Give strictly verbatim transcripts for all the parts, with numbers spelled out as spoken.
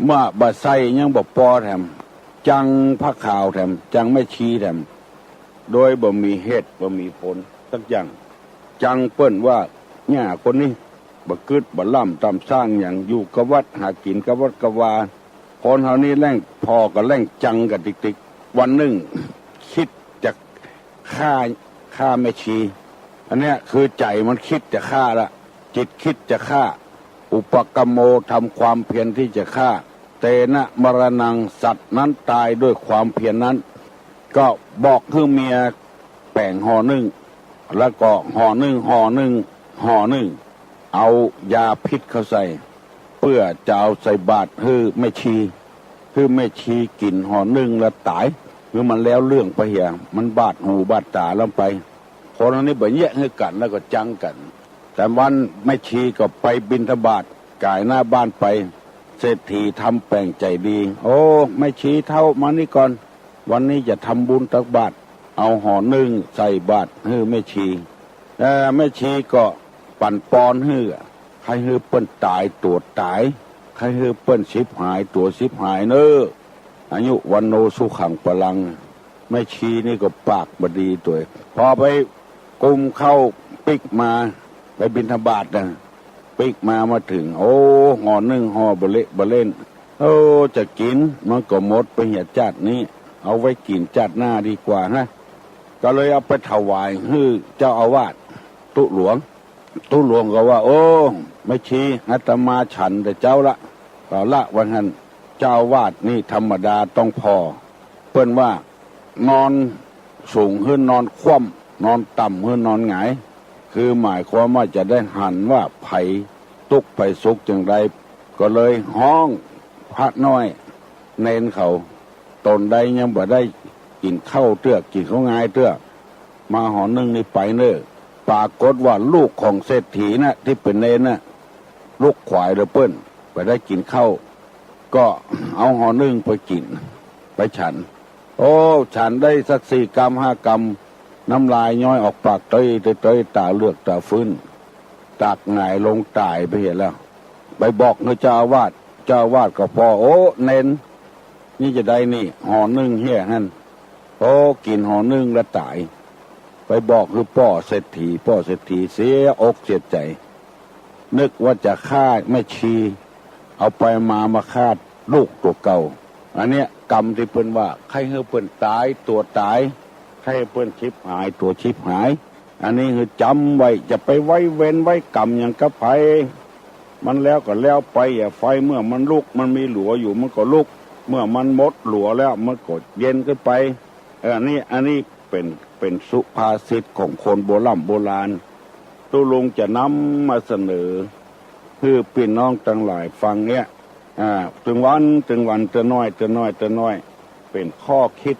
ว่าบ่ใส่ยังบ่ปอแถม จังผ้าขาวแถม จังแม่ชีแถม โดยบ่มีเหตุบ่มีผลสักอย่าง จังเปิ้นว่า เนี่ย คนนี้บ่กึ๊ดบ่ล่ำต๋ามสร้างหยัง อยู่กะวัด หากิ๋นกะวัดกะวา คนเฮานี่แล่งผ่อก็แล่งจังกั๋นติ๊กๆ วันนึ่งกึ๊ดจะฆ่า ฆ่าแม่ชี อันเนี้ยคือใจ๋มันกึ๊ดจะฆ่าละ จิตกึ๊ดจะฆ่า อุปกรรมโม ทำความเพียรที่จะฆ่า เตนะมรณัง สัตว์นั้นต๋ายด้วยความเพียรนั้น ก็บอกหื้อเมียแป๋งห่อนึ่ง แล้วก็ห่อนึ่ง ห่อนึ่ง ห่อนึ่ง เอายาพิษเข้าใส่ เปื้อจะเอาใส่บาตรหื้อแม่ชี หื้อแม่ชีกิ๋นห่อนึ่งแล้วต๋าย หื้อมันแล้วเรื่องไปเหีย มันบาดหูบาดต๋าลำไป คนอันนี้บ่แยะหื้อกั๋นแล้วก็จังกั๋น แต่วันแม่ชีก็ไปบิณฑบาต ก๋ายหน้าบ้านไป เศรษฐีทำแป๋งใจ๋ดี โอ้ แม่ชีเฒ่ามานี่ก่อน วันนี้จะทำบุญตักบาตร เอาห่อนึ่งใส่บาตรหื้อแม่ชี เอ่อ แม่ชีก็ปั๋นปอนหื้อ ใค่หื้อเปิ้นต๋ายตั๋วต๋าย ใค่หื้อเปิ้นฉิบหายตั๋วฉิบหายเน่อ อายุ วัณโณ สุขัง พลัง แม่ชีนี่ก็ปากบ่ดีตวย พอไปกุมข้าวปิ๊กมา ไปบิณฑบาตนะ ปิ๊กมา มาเถิง โอ้ ห่อนึ่งห่อบ่เละบ่เล่น โอ้ จะกิ๋นมันก็หมดไปเหียจ้าดนี้ เอาไว้กิ๋นจ้าดหน้าดีกว่านะ ก็เลยเอาไปถวายหื้อเจ้าอาวาสตุ๊หลวง ตุ๊หลวงก็ว่า โอ้ แม่ชี อาตมาฉันแต่เจ๊าละ ก็ละว่าหั้น เจ้าอาวาสนี่ธรรมดาต้องผ่อ เปิ้นว่า นอนสูงหื้อนอนคว่ำ นอนต่ำหื้อนอนหงาย คือหมายความว่าจะได้หันว่าใผตุ๊กข์ใผสุขจั่งใด ก็เลยฮ้องพระน้อย เณรเขา ต๋นใดยังบ่ได้กิ๋นข้าวเตื้อ กิ๋นข้าวงายเตื้อ มาห่อนึ่งนี่ไปเน่อ ปรากฏว่าลูกของเศรษฐีน่ะ ตี้เป๋นเณรน่ะ ลุกขวายเด้อเปิ้น บ่ได้กิ๋นข้าว ก็เอาห่อนึ่งไปกิ๋น ไปฉัน โอ้ ฉันได้สักสี่กำห้ากำ น้ำลายย้อยออกปากเต๊ยเต๊ยเต๊ย ต๋าเหลือกต๋าฟื้น ตากหงายลงต๋ายไปเหียแล้ว ไปบอกหื้อเจ้าอาวาส เจ้าอาวาสก็ผ่อ โอ้ เณร นี่จะใดนี่ ห่อนึ่งเหียหั้น โอ้ กิ๋นห่อนึ่งแล้วต๋าย ไปบอกหื้อป้อเศรษฐี ป้อเศรษฐีเสียอกเสียใจ๋ นึกว่าจะฆ่าแม่ชี เอาไปมามาฆ่าลูกตั๋วเก่า อันเนี้ยกรรมตี้เปิ้นว่า ใค่หื้อเปิ้นต๋ายตั๋วต๋าย ใค่หื้อเปิ้นฉิบหายตั๋วฉิบหาย อันนี้หื้อจ๋ำไว้ จะไปไว้เวรไว้กรรมหยังกับใผ มันแล้วก็แล้วไป อย่าใฝ่เมื่อมันลุก มันมีหลัวอยู่มันก็ลุก เมื่อมันหมดหลัวแล้วมันก็เย็นขึ้นไป เออ อันนี้ อันนี้เป๋น เป๋นสุภาษิตของคนโบร่ำโบราณ ตุ๊ลุงจะนำมาเสนอ หื้อปี้น้องตังหลายฟังเนี้ย อ่า ตึงวัน ตึงวัน เตื้อน้อย เตื้อน้อย เตื้อน้อย เป๋นข้อคิด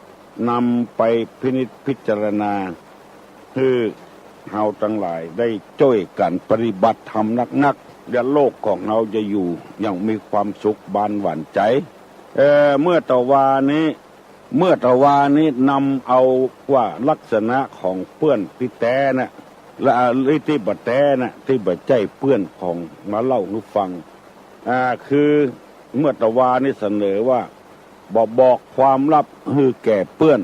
นำไปพินิจพิจารณา หื้อเฮาตังหลายได้จ้วยกั๋นปฏิบัติธรรมนักๆ เดี๋ยวโลกของเฮาจะอยู่อย่างมีความสุขบานหวานใจ๋ เอ่อ เมื่อตะวานี้ เมื่อตะวานี้นำเอาว่าลักษณะของเปื้อนตี้แต๊น่ะ และตี้บ่แต๊น่ะ ตี้บ่ใจ้เปื้อนของมาเล่าหื้อฟัง อ่า คือเมื่อตะวานี้เสนอว่า บ่บอกความลับหื้อแก่เปื้อน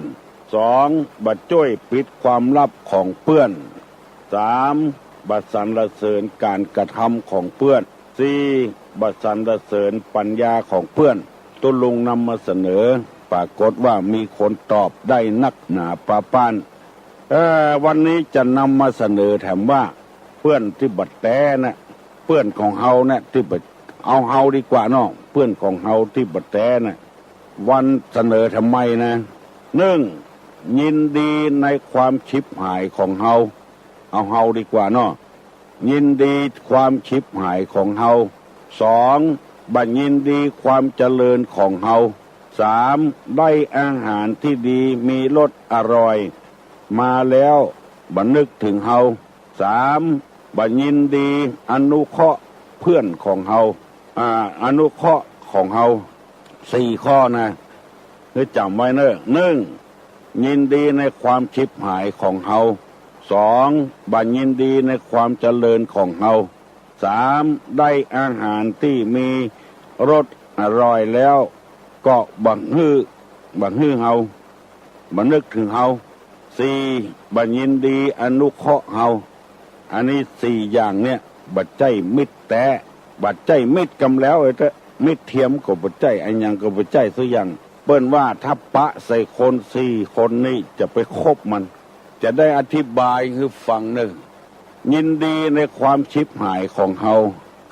สอง บ่จ้วยปิดความลับของเปื้อน สาม บ่สรรเสริญก๋านกระทำของเปื้อน สี่ บ่สรรเสริญปัญญาของเปื้อน ตุ๊ลุงนำมาเสนอ ปรากฏว่ามีคนตอบได้นักหนาปาป๊าน เอ่อ วันนี้จะนำมาเสนอแถมว่า เปื้อนตี้บ่แต๊น่ะ เปื้อนของเฮาน่ะ ตี้บ่ เอาเฮาดีกว่าเนาะ เปื้อนของเฮาตี้บ่แต๊น่ะ วันเสนอแถมใหม่นะ นึ่ง ยินดีในความฉิบหายของเฮา เอาเฮาดีกว่าเนาะ ยินดีความฉิบหายของเฮา สอง บ่ยินดีความเจริญของเฮา สาม ได้อาหารตี้ดีมีรสอร่อยมาแล้วบ่นึกเถิงเฮา สาม บ่ยินดีอนุเคราะห์เปื้อนของเฮา อ่า อนุเคราะห์ของเฮา สี่ข้อนะ หื้อจ๋ำไว้เน่อ นึ่ง ยินดีในความฉิบหายของเฮา สอง บ่ยินดีในความเจริญของเฮา สาม ได้อาหารตี้มีรส อร่อยแล้วก็บ่หื้อ บ่หื้อเฮา บ่นึกเถิงเฮา สี่ บ่ยินดีอนุเคราะห์เฮา อันนี้สี่อย่างเนี่ย บ่ใจ้มิตรแต๊ บ่ใจ้มิตรกำแล้วเอ้ยเต๊อะ มิตรเทียมก็บ่ใจ้ อะหยังก็บ่ใจ้สักอย่าง เปิ้นว่าถ้าปะใส่คนสี่คนนี่จะไปคบมัน จะได้อธิบายหื้อฟังเน่อ ยินดีในความฉิบหายของเฮา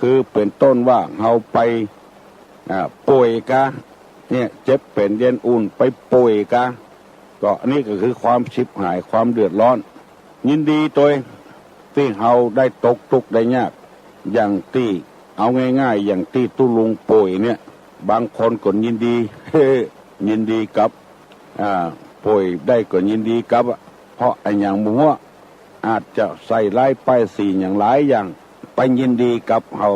คือเป๋นต้นว่าเฮาไป อ่า ป่วยกา เนี่ย เจ็บเป๋นเย็นอุ่นไปป่วยกา ก็อันนี้ก็คือความฉิบหาย ความเดือดร้อน ยินดีตวยตี้เฮาได้ตกตุ๊กข์ได้ยาก อย่างตี้ เอาง่ายๆ อย่างตี้ตุ๊ลุงป่วยเนี่ย บางคนก็ยินดี ยินดีกับ อ่า ป่วยได้ก็ยินดีกับอะ เพราะอะหยังบ่ฮู้ อาจจะใส่ร้ายป้ายสีอย่างหลายอย่าง ไปยินดีกับเฮา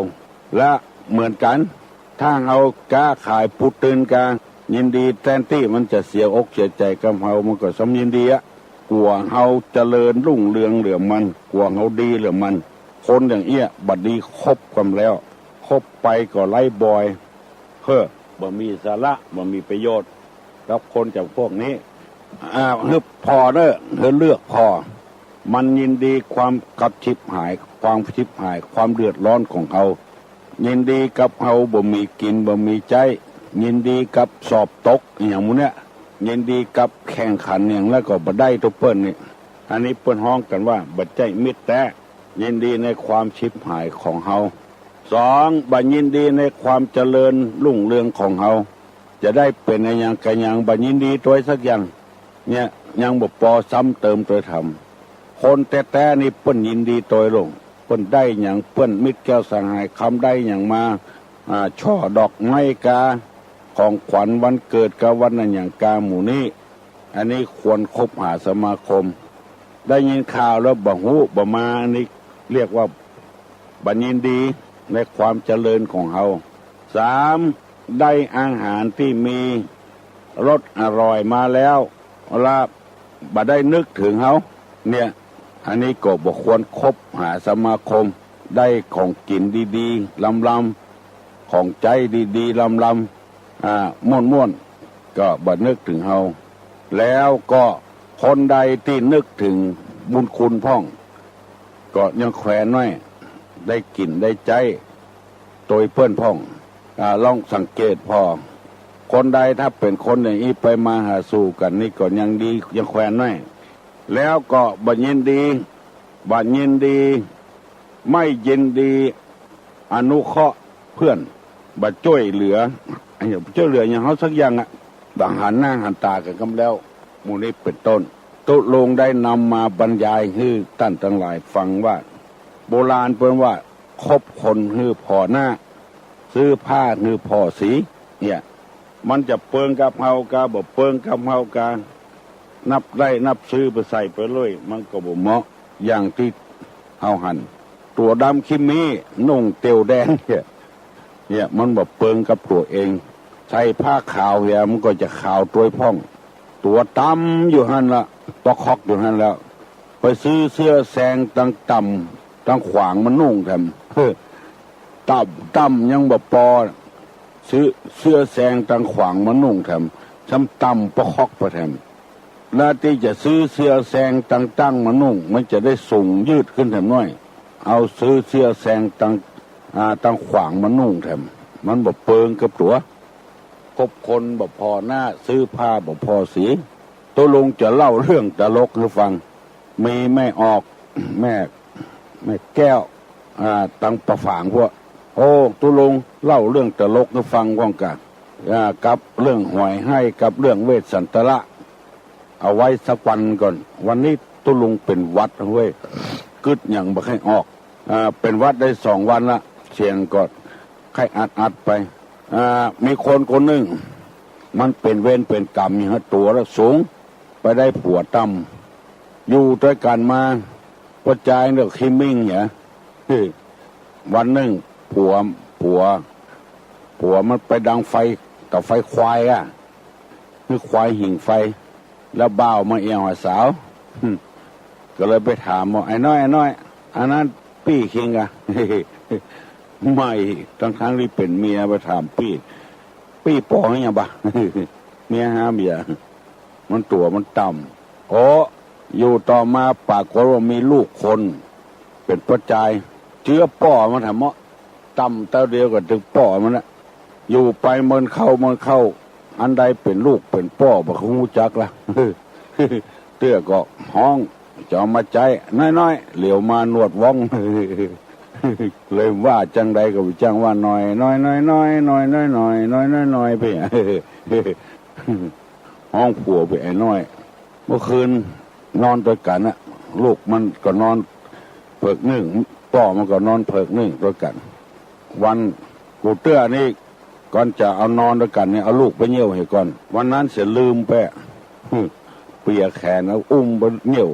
และเหมือนกั๋น ถ้าเฮาก๊าขายปู๊ดตื่นกา ยินดีแตนตี้มันจะเสียอกเสียใจ๋กับเฮา มันก็ส่ำยินดีอะ กั๋วเฮาเจริญรุ่งเรืองเหลือมัน กั๋วเฮาดีเหลือมัน คนอย่างเอี้ยบ่ดีคบกำแล้ว คบไปก็ไร้บอย เฮ้อ บ่มีสาระ บ่มีประโยชน์ กับคนจ๋ำพวกนี้ อ่า หื้อผ่อเน่อ หื้อเลือกผ่อ มันยินดีความกับฉิบหาย ความฉิบหาย ความเดือดร้อนของเฮา ยินดีกับเฮาบ่มีกิ๋นบ่มีใจ๊ ยินดีกับสอบตกอะหยังหมู่เนี่ย ยินดีกับแข่งขันอะหยังแล้วก็บ่ได้ตุ๊เปิ้นนี่ อันนี้เปิ้นฮ้องกั๋นว่าบ่ใจ้มิตรแต๊ ยินดีในความฉิบหายของเฮา สอง บ่ยินดีในความเจริญรุ่งเรืองของเฮา จะได้เป๋นอะหยังกะหยัง บ่ยินดีตวยสักอย่าง เนี่ย ยังบ่ปอ ซ้ำเติมตวยแถม คนแต๊ๆ นี่เปิ้นยินดีตวยโลง เปิ้นได้หยัง เปิ้นมิตรแก้วสหายคำได้หยังมา อ่า ช่อดอกไม้กา ของขวัญวันเกิดกา วันอะหยังกา หมู่นี้ อันนี้ควรคบหาสมาคม ได้ยินข่าวแล้วบ่ฮู้บ่มา อันนี้เรียกว่าบ่ยินดีในความเจริญของเฮา สาม ได้อาหารตี้มีรสอร่อยมาแล้ว ละบ่ได้นึกเถิงเฮา เนี่ย อันนี้ก็บ่ควรคบหาสมาคม ได้ของกิ๋นดีๆ ลำๆ ของใจ๊ดีๆ ลำๆ อ่า ม่วนๆ ก็บ่นึกเถิงเฮา แล้วก็คนใดตี้นึกเถิงบุญคุณพ่อง ก็ยังแควนไว้ ได้กิ๋นได้ใจ๊ตวยเปิ้นพ่อง อ่า ลองสังเกตผ่อ คนใดถ้าเป๋นคนอย่างอี้ไปมาหาสู่กั๋นนี่ก็ยังดี ยังแควนไว้ แล้วก็บ่ยินดี บ่ยินดี ไม่ยินดีอนุเคราะห์เพื่อน บ่จ้วยเหลือ อะหยัง จ้วยเหลืออะหยังเฮาสักอย่างอะ บ่หันหน้าหันต๋ากั๋นกำแล้ว หมู่นี้เป๋นต้น ตุ๊ลุงได้นำมาบรรยายหื้อต้านตังหลายฟังว่า โบราณเปิ้นว่า คบคนหื้อผ่อหน้า ซื้อผ้าหื้อผ่อสี เนี่ย มันจะเปิงกับเฮากา บ่เปิงกับเฮากา นับได้นับซื้อไปใส่ไปเลย มันก็บ่เหมาะ อย่างตี้เฮาหัน ตั๋วดำขี้เม้ นุ่งเตียวแดงเนี่ย เนี่ย มันบ่เปิงกับตั๋วเอง ใส่ผ้าขาวเหีย มันก็จะขาวตวยพ่อง ตั๋วต่ำอยู่หั้นละ ปะคอกอยู่หั้นแล้ว ไปซื้อเสื้อแซงตังต่ำตังขวางมานุ่งแถม เฮ้อ ต่ำ ต่ำยังบ่ปอ ซื้อเสื้อแซงตังขวางมานุ่งแถม ซ้ำต่ำปะคอกไปแถม แล้วตี้จะซื้อเสื้อแซงตังตั้งมานุ่ง มันจะได้สูงยืดขึ้นแถมหน้อย เอาซื้อเสื้อแซงตัง อ่า ตังขวางมานุ่งแถม มันบ่เปิงกับตั๋ว คบคนบ่ผ่อหน้า ซื้อผ้าบ่ผ่อสี ตุ๊ลุงจะเล่าเรื่องตลกหื้อฟัง มีแม่ออก แม่ แม่แก้ว อ่า ตังป่าฝางพวก โอ้ ตุ๊ลุงเล่าเรื่องตลกหื้อฟังพ่องกา อ่า กับเรื่องหวยไฮ้ กับเรื่องเวสสันตละ เอาไว้สักวันก่อน วันนี้ตุ๊ลุงเป๋นหวัดเว้ย กึ๊ดหยังบ่ใค่ออก อ่า เป๋นหวัดได้สองวันละ เสียงก็ไข้อัดๆ ไป อ่า มีคนคนนึ่ง มันเป๋นเวรเป๋นก๋รรมอย่างตั๋วละสูง ไปได้ผัวต่ำ อยู่ตวยกั๋นมา ก็จายเรื่องขี้มิ่งเนี่ย วันนึ่งผัว ผัว ผัวมันไปดังไฟกับไฟควายอะ หื้อควายหิ่งไฟ แล้วบ่าวมาแอ่วหาสาว ก็เลยไปถามว่า ไอ้น้อย ไอ้น้อย อันนั้นปี้คิงอะ ไม่ ตังๆ ตี้เป๋นเมียไปถามปี้ ปี้ป้อหยังบ่า เมียหาเมีย มันตั๋วมันต่ำ โอ้ อยู่ต่อมาปรากฏว่ามีลูกคน เป๋นป้อจาย เจื้อป้อมันแหมเนาะ ต่ำเต้าเดียวก็ตึงป้อมันละ อยู่ไปเมินเข้าเมินเข้า อันใดเป๋นลูกเป๋นป้อบ่ฮู้จักละ เตื้อก็ฮ้อง จะเอามาใจ๊ น้อยๆ เหลียวมาหนวดว่อง เลยว่าจังใดก็บ่จ้างว่าน้อย น้อยๆ น้อยๆ น้อยๆ น้อยๆ น้อยๆ น้อยๆ ไป ฮ้องผัวไป ไอ้น้อย เมื่อคืนนอนตวยกั๋นน่ะ ลูกมันก็นอนเผิกนึ่ง ป้อมันก็นอนเผิกนึ่งตวยกั๋น วันกูเตื้อนี่ ก่อนจะเอานอนตวยกั๋นนี่ เอาลูกไปเยี่ยวหื้อก่อน วันนั้นเสียลืมไป เปียแขน เอาอุ้มไปเยี่ยว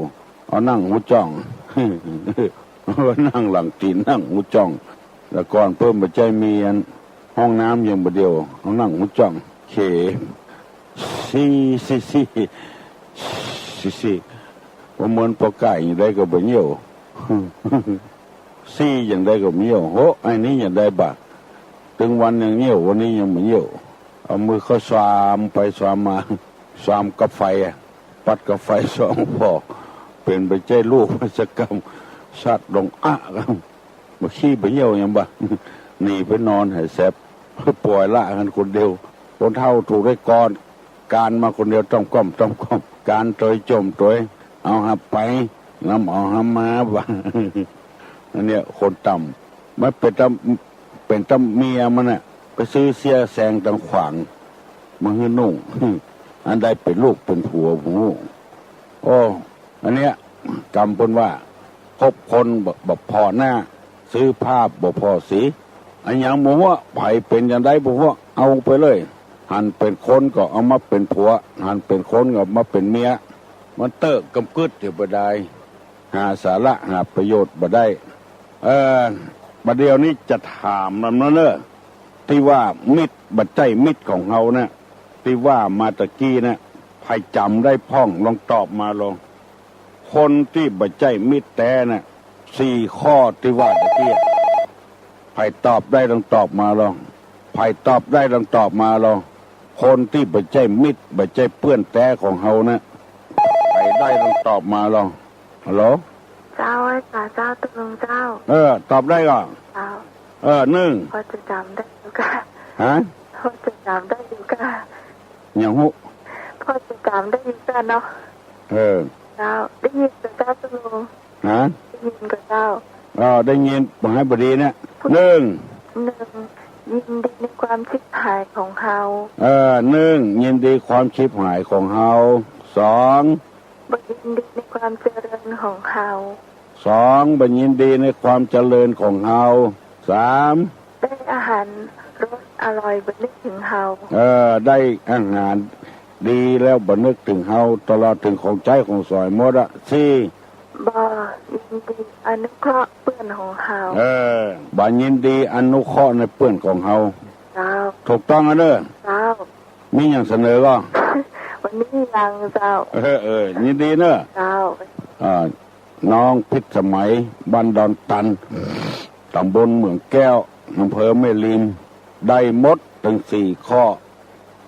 เอานั่งฮูจ้อง นั่งหลังตี๋น นั่งฮูจ้อง แต่ก่อนเปิ้นบ่ใจ้มีอันห้องน้ำอย่างบ่าเดี่ยว เอานั่งฮูจ้อง เข ซี้ ซี้ ซี้ ซี้ ซี้ บ่เหมือนป้อไก่อย่างใดก็บ่เยี่ยว ซี้อย่างใดก็บ่เยี่ยว โห ไอ้นี้อย่างใดบ่า ตึงวันยังเยี่ยว วันนี้ยังบ่เยี่ยว เอามือเข้าสามไปสามมา สามกับไฟอะ ปัดกับไฟสองผ่อ เป๋นไปใจ้ลูกสักกำ ซัดลงอะกำ บ่ขี้บ่เยี่ยวหยังบ่า หนีไปนอนหายแสบ ป่อยละหั้นคนเดียว คนเฒ่าถูกได้ก่อน ก๋านมาคนเดียว ต้อมก้อม ต้อมก้อม ก๋านตวยจ่มตวย เอาหับไป นำเอาหับมาบ่า อันเนี้ย คนต่ำ มันเป๋นตำ เป๋นตำเมียมันน่ะ ไปซื้อเสี้ยแซงตังขวาง มาหื้อนุ่ง อันใดเป๋นลูกเป๋นผัวบ่ฮู้ โอ้ อันเนี้ย กำเปิ้นว่า คบคนบ่ บ่ผ่อหน้า ซื้อผ้าบ่ผ่อสี อะหยังบ่ฮู้ ใผเป๋นอย่างใดบ่ฮู้ เอาไปเลย หันเป๋นคนก็เอามาเป๋นผัว หันเป๋นคนก็เอามาเป๋นเมีย มันเต๊อะกำกึ๊ดอยู่บ่ได้ หาสาระหาประโยชน์บ่ได้ เอ่อ บ่าเดี่ยวนี้จะถามนำเนาะ ตี้ว่ามิตรบ่ใจ้มิตรของเฮาน่ะ ตี้ว่ามาตะกี้น่ะ ใผจ๋ำได้พ่อง ลองตอบมาลอง คนตี้บ่ใจ้มิตรแต๊น่ะ สี่ข้อตี้ว่าตะกี้ ใผตอบได้ลองตอบมาลอง ใผตอบได้ลองตอบมาลอง คนตี้บ่ใจ้มิตร บ่ใจ้เปื้อนแต๊ของเฮาน่ะ ใผได้ลองตอบมาลอง ฮัลโหล เจ้า ไหว้สาเจ้า ตุ๊ลุงเจ้า เออ ตอบได้ก่อ เจ้า เออ นึ่ง พอจะจ๋ำได้อยู่ก่า ฮะ พอจะจ๋ำได้อยู่ก่า หยังฮู้ พอจะจ๋ำได้อยู่ก่าเนาะ เออ เจ้า ได้ยินก่อเจ้า ตุ๊ลุง ฮะ ได้ยินก่อเจ้า เออ ได้ยิน บ่าหื้อบ่ดีเนี่ย นึ่ง นึ่ง ยินดีในความฉิบหายของเฮา เออ นึ่ง ยินดีความฉิบหายของเฮา สอง บ่ยินดีในความเจริญของเฮา สอง บ่ยินดีในความเจริญของเฮา สาม ได้อาหารรสอร่อยบ่นึกเถิงเฮา เออ ได้อาหารดีแล้วบ่นึกเถิงเฮา ตลอดเถิงของใจ๊ของสอยหมดอะ สี่ บ่ยินดีอนุเคราะห์เปื้อนของเฮา เออ บ่ยินดีอนุเคราะห์ในเปื้อนของเฮา เจ้า ถูกต้องอะเน้อ เจ้า มีหยังเสนอก่อ วันนี้ยังเจ้า เออ เออ ยินดีเน้อ เจ้า อ่า น้องพิษสมัย บ้านดอนตัน ตำบลเหมืองแก้ว อำเภอแม่ริม ได้หมดตึงสี่ข้อ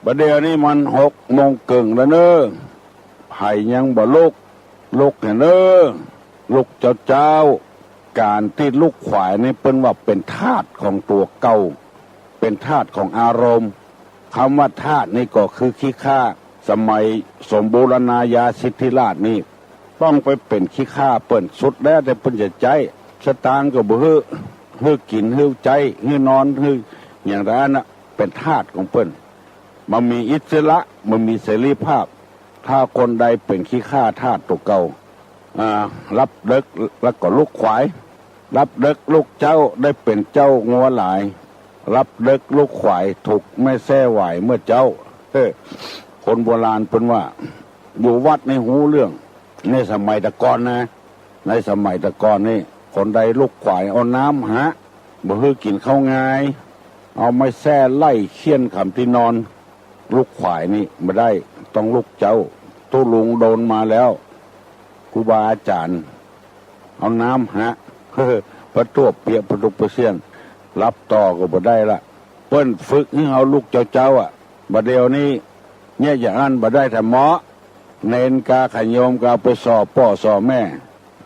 บ่าเดี่ยวนี้มันหกโมงเกิ่งแล้วเน้อ ใผยังบ่ลุก ลุกแหน่เน้อ ลุกเจ๊าๆ ก๋านตี้ลุกขวายนี่เปิ้นว่าเป๋นธาตุของตั๋วเก่า เป๋นธาตุของอารมณ์ กำว่าธาตุนี่ก็คือขี้ข้า สมัยสมบูรณาญาสิทธิราชนี่ ต้องไปเป๋นขี้ข้าเปิ้น สุดแล้วแต่เปิ้นจะใจ๊ สตางค์ก็บ่หื้อ หื้อกิ๋น หื้อใจ๊ หื้อนอน หื้อหยังตะอั้นน่ะ เป๋นธาตุของเปิ้น บ่มีอิสระ บ่มีเสรีภาพ ถ้าคนใดเป๋นขี้ข้าธาตุตั๋วเก่า อ่า หลับเดิ็กแล้วก็ลุกขวาย หลับเดิ็กลุกเจ๊า ได้เป๋นเจ้างัวหลาย หลับเดิ็กลุกขวาย ถูกแม่แส้หวายเมื่อเจ๊า เฮ้อ คนโบราณเปิ้นว่า อยู่วัดนี่ฮู้เรื่อง ในสมัยแต่ก่อนนะ ในสมัยแต่ก่อนนี่ คนใดลุกขวายเอาน้ำหะ บ่หื้อกิ๋นข้าวงาย เอาไม้แส้ไล่เฆี่ยนขำตี้นอน ลุกขวายนี่บ่ได้ ต้องลุกเจ๊า ตุ๊ลุงโดนมาแล้ว ครูบาอาจ๋ารย์ เอาน้ำหะ ปะตวบเปียกปะตุกปะเสี้ยน หลับต่อก็บ่ได้ละ เปิ้นฝึกหื้อเฮาลุกเจ๊าๆ อะ บ่าเดี่ยวนี้ เยียะอย่างอั้นบ่ได้แถมเมาะ เณรกาขะโยมกาไปส่อป้อส่อแม่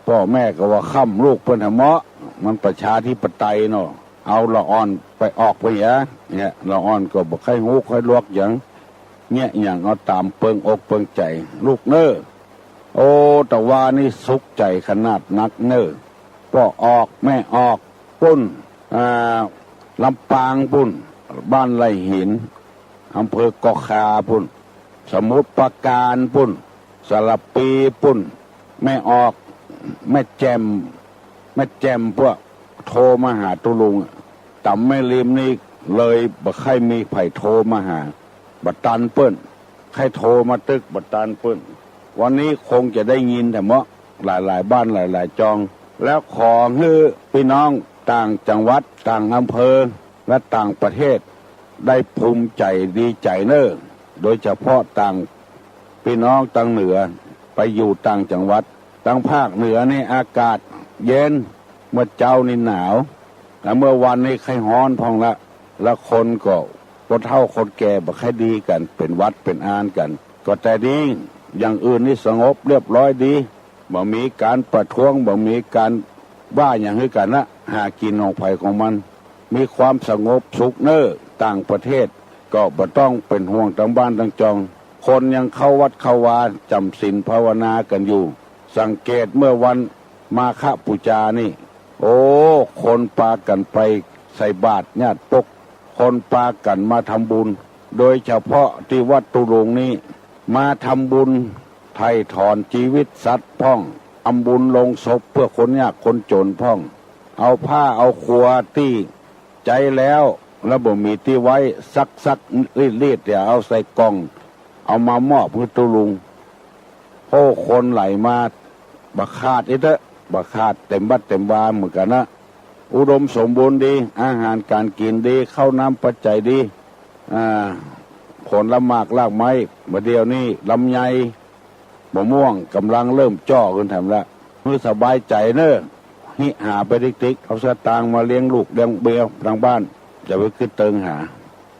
ป้อแม่ก็ว่าค่ำลูกเปิ้นแถมเมาะ มันประชาธิปไตยเนาะ เอาละอ่อนไปออกไปเหีย เนี่ย ละอ่อนก็บ่ใค่ฮู้ใค่ลวกหยัง เยียะอย่างเอาต๋ามเปิงอกเปิงใจ๋ ลูกเน่อ โอ้ ตะวานี้สุขใจ๋ขนาดนักเน่อ ป้อออกแม่ออก ปุ้น อ่า ลำปางปุ้น บ้านไร่หิน อำเภอเกาะคาปุ้น สมุทรปราการปุ้น สระบุรีปุ้น แม่ออก แม่แจ่ม แม่แจ่ม พวกโทรมาหาตุ๊ลุงอะ ต๋ามแม่ริมนี่เลยบ่ใค่มีใผโทรมาหา บ่ตันเปิ้น ใค่โทรมาตึกบ่ตันเปิ้น วันนี้คงจะได้ยินแถมเมาะ หลายๆ บ้านหลายๆ จอง แล้วขอหื้อปี้น้องต่างจังหวัด ต่างอำเภอ และต่างประเทศ ได้ภูมิใจ๋ดีใจ๋เน่อ โดยเฉพาะต่าง ปี้น้องตางเหนือ ไปอยู่ต่างจังหวัด ตางภาคเหนือนี่อากาศเย็น เมื่อเจ๊านี่หนาว และเมื่อวันนี้ใค่ฮ้อนพ่องละ และคนก็ คนเฒ่าคนแก่บ่ใค่ดีกั๋น เป๋นหวัดเป๋นอานกั๋น ก็แต่ดี อย่างอื่นนี่สงบเรียบร้อยดี บ่มีก๋านประท้วง บ่มีก๋านว่าหยังหื้อกั๋นนะ หากิ๋นของใผของมัน มีความสงบสุขเน่อ ต่างประเทศ ก็บ่ต้องเป๋นห่วงตางบ้านตางจอง คนยังเข้าวัดเข้าวา จ๋ำศีลภาวนากั๋นอยู่ สังเกตเมื่อวันมาฆปูจานี่ โอ้ คนปากั๋นไปใส่บาตรญาติปก คนปากั๋นมาทำบุญ โดยเฉพาะตี้วัดตุ๊ลุงนี่ มาทำบุญไถ่ถอนจีวิตสัตว์พ่อง ทำบุญโลงศพเปื้อคนยากคนจ๋นพ่อง เอาผ้าเอาครัวตี้ใจ๊แล้ว แล้วบ่มีตี้ไว้ ซักๆ รีดๆ เดี๋ยวเอาใส่ก่อง เอามามอบหื้อตุ๊ลุง โอ้ คนไหลมา บ่ขาดอีกเต๊อะ บ่ขาด เต๋มวัดเต๋มวาเหมือนกั๋นนะ อุดมสมบูรณ์ดี อาหารก๋านกิ๋นดี ข้าวน้ำปัจจัยดี อ่า ผลหมากรากไม้ บ่าเดี่ยวนี้ ลำไย มะม่วง ก่ำลังเริ่มเจาะขึ้นแถมละ หื้อสบายใจ๋เน่อ หิหาไปติ๊กๆ เอาสตางค์มาเลี้ยงลูกเลี้ยงเมียตางบ้าน อย่าไปกึ๊ดเติงหา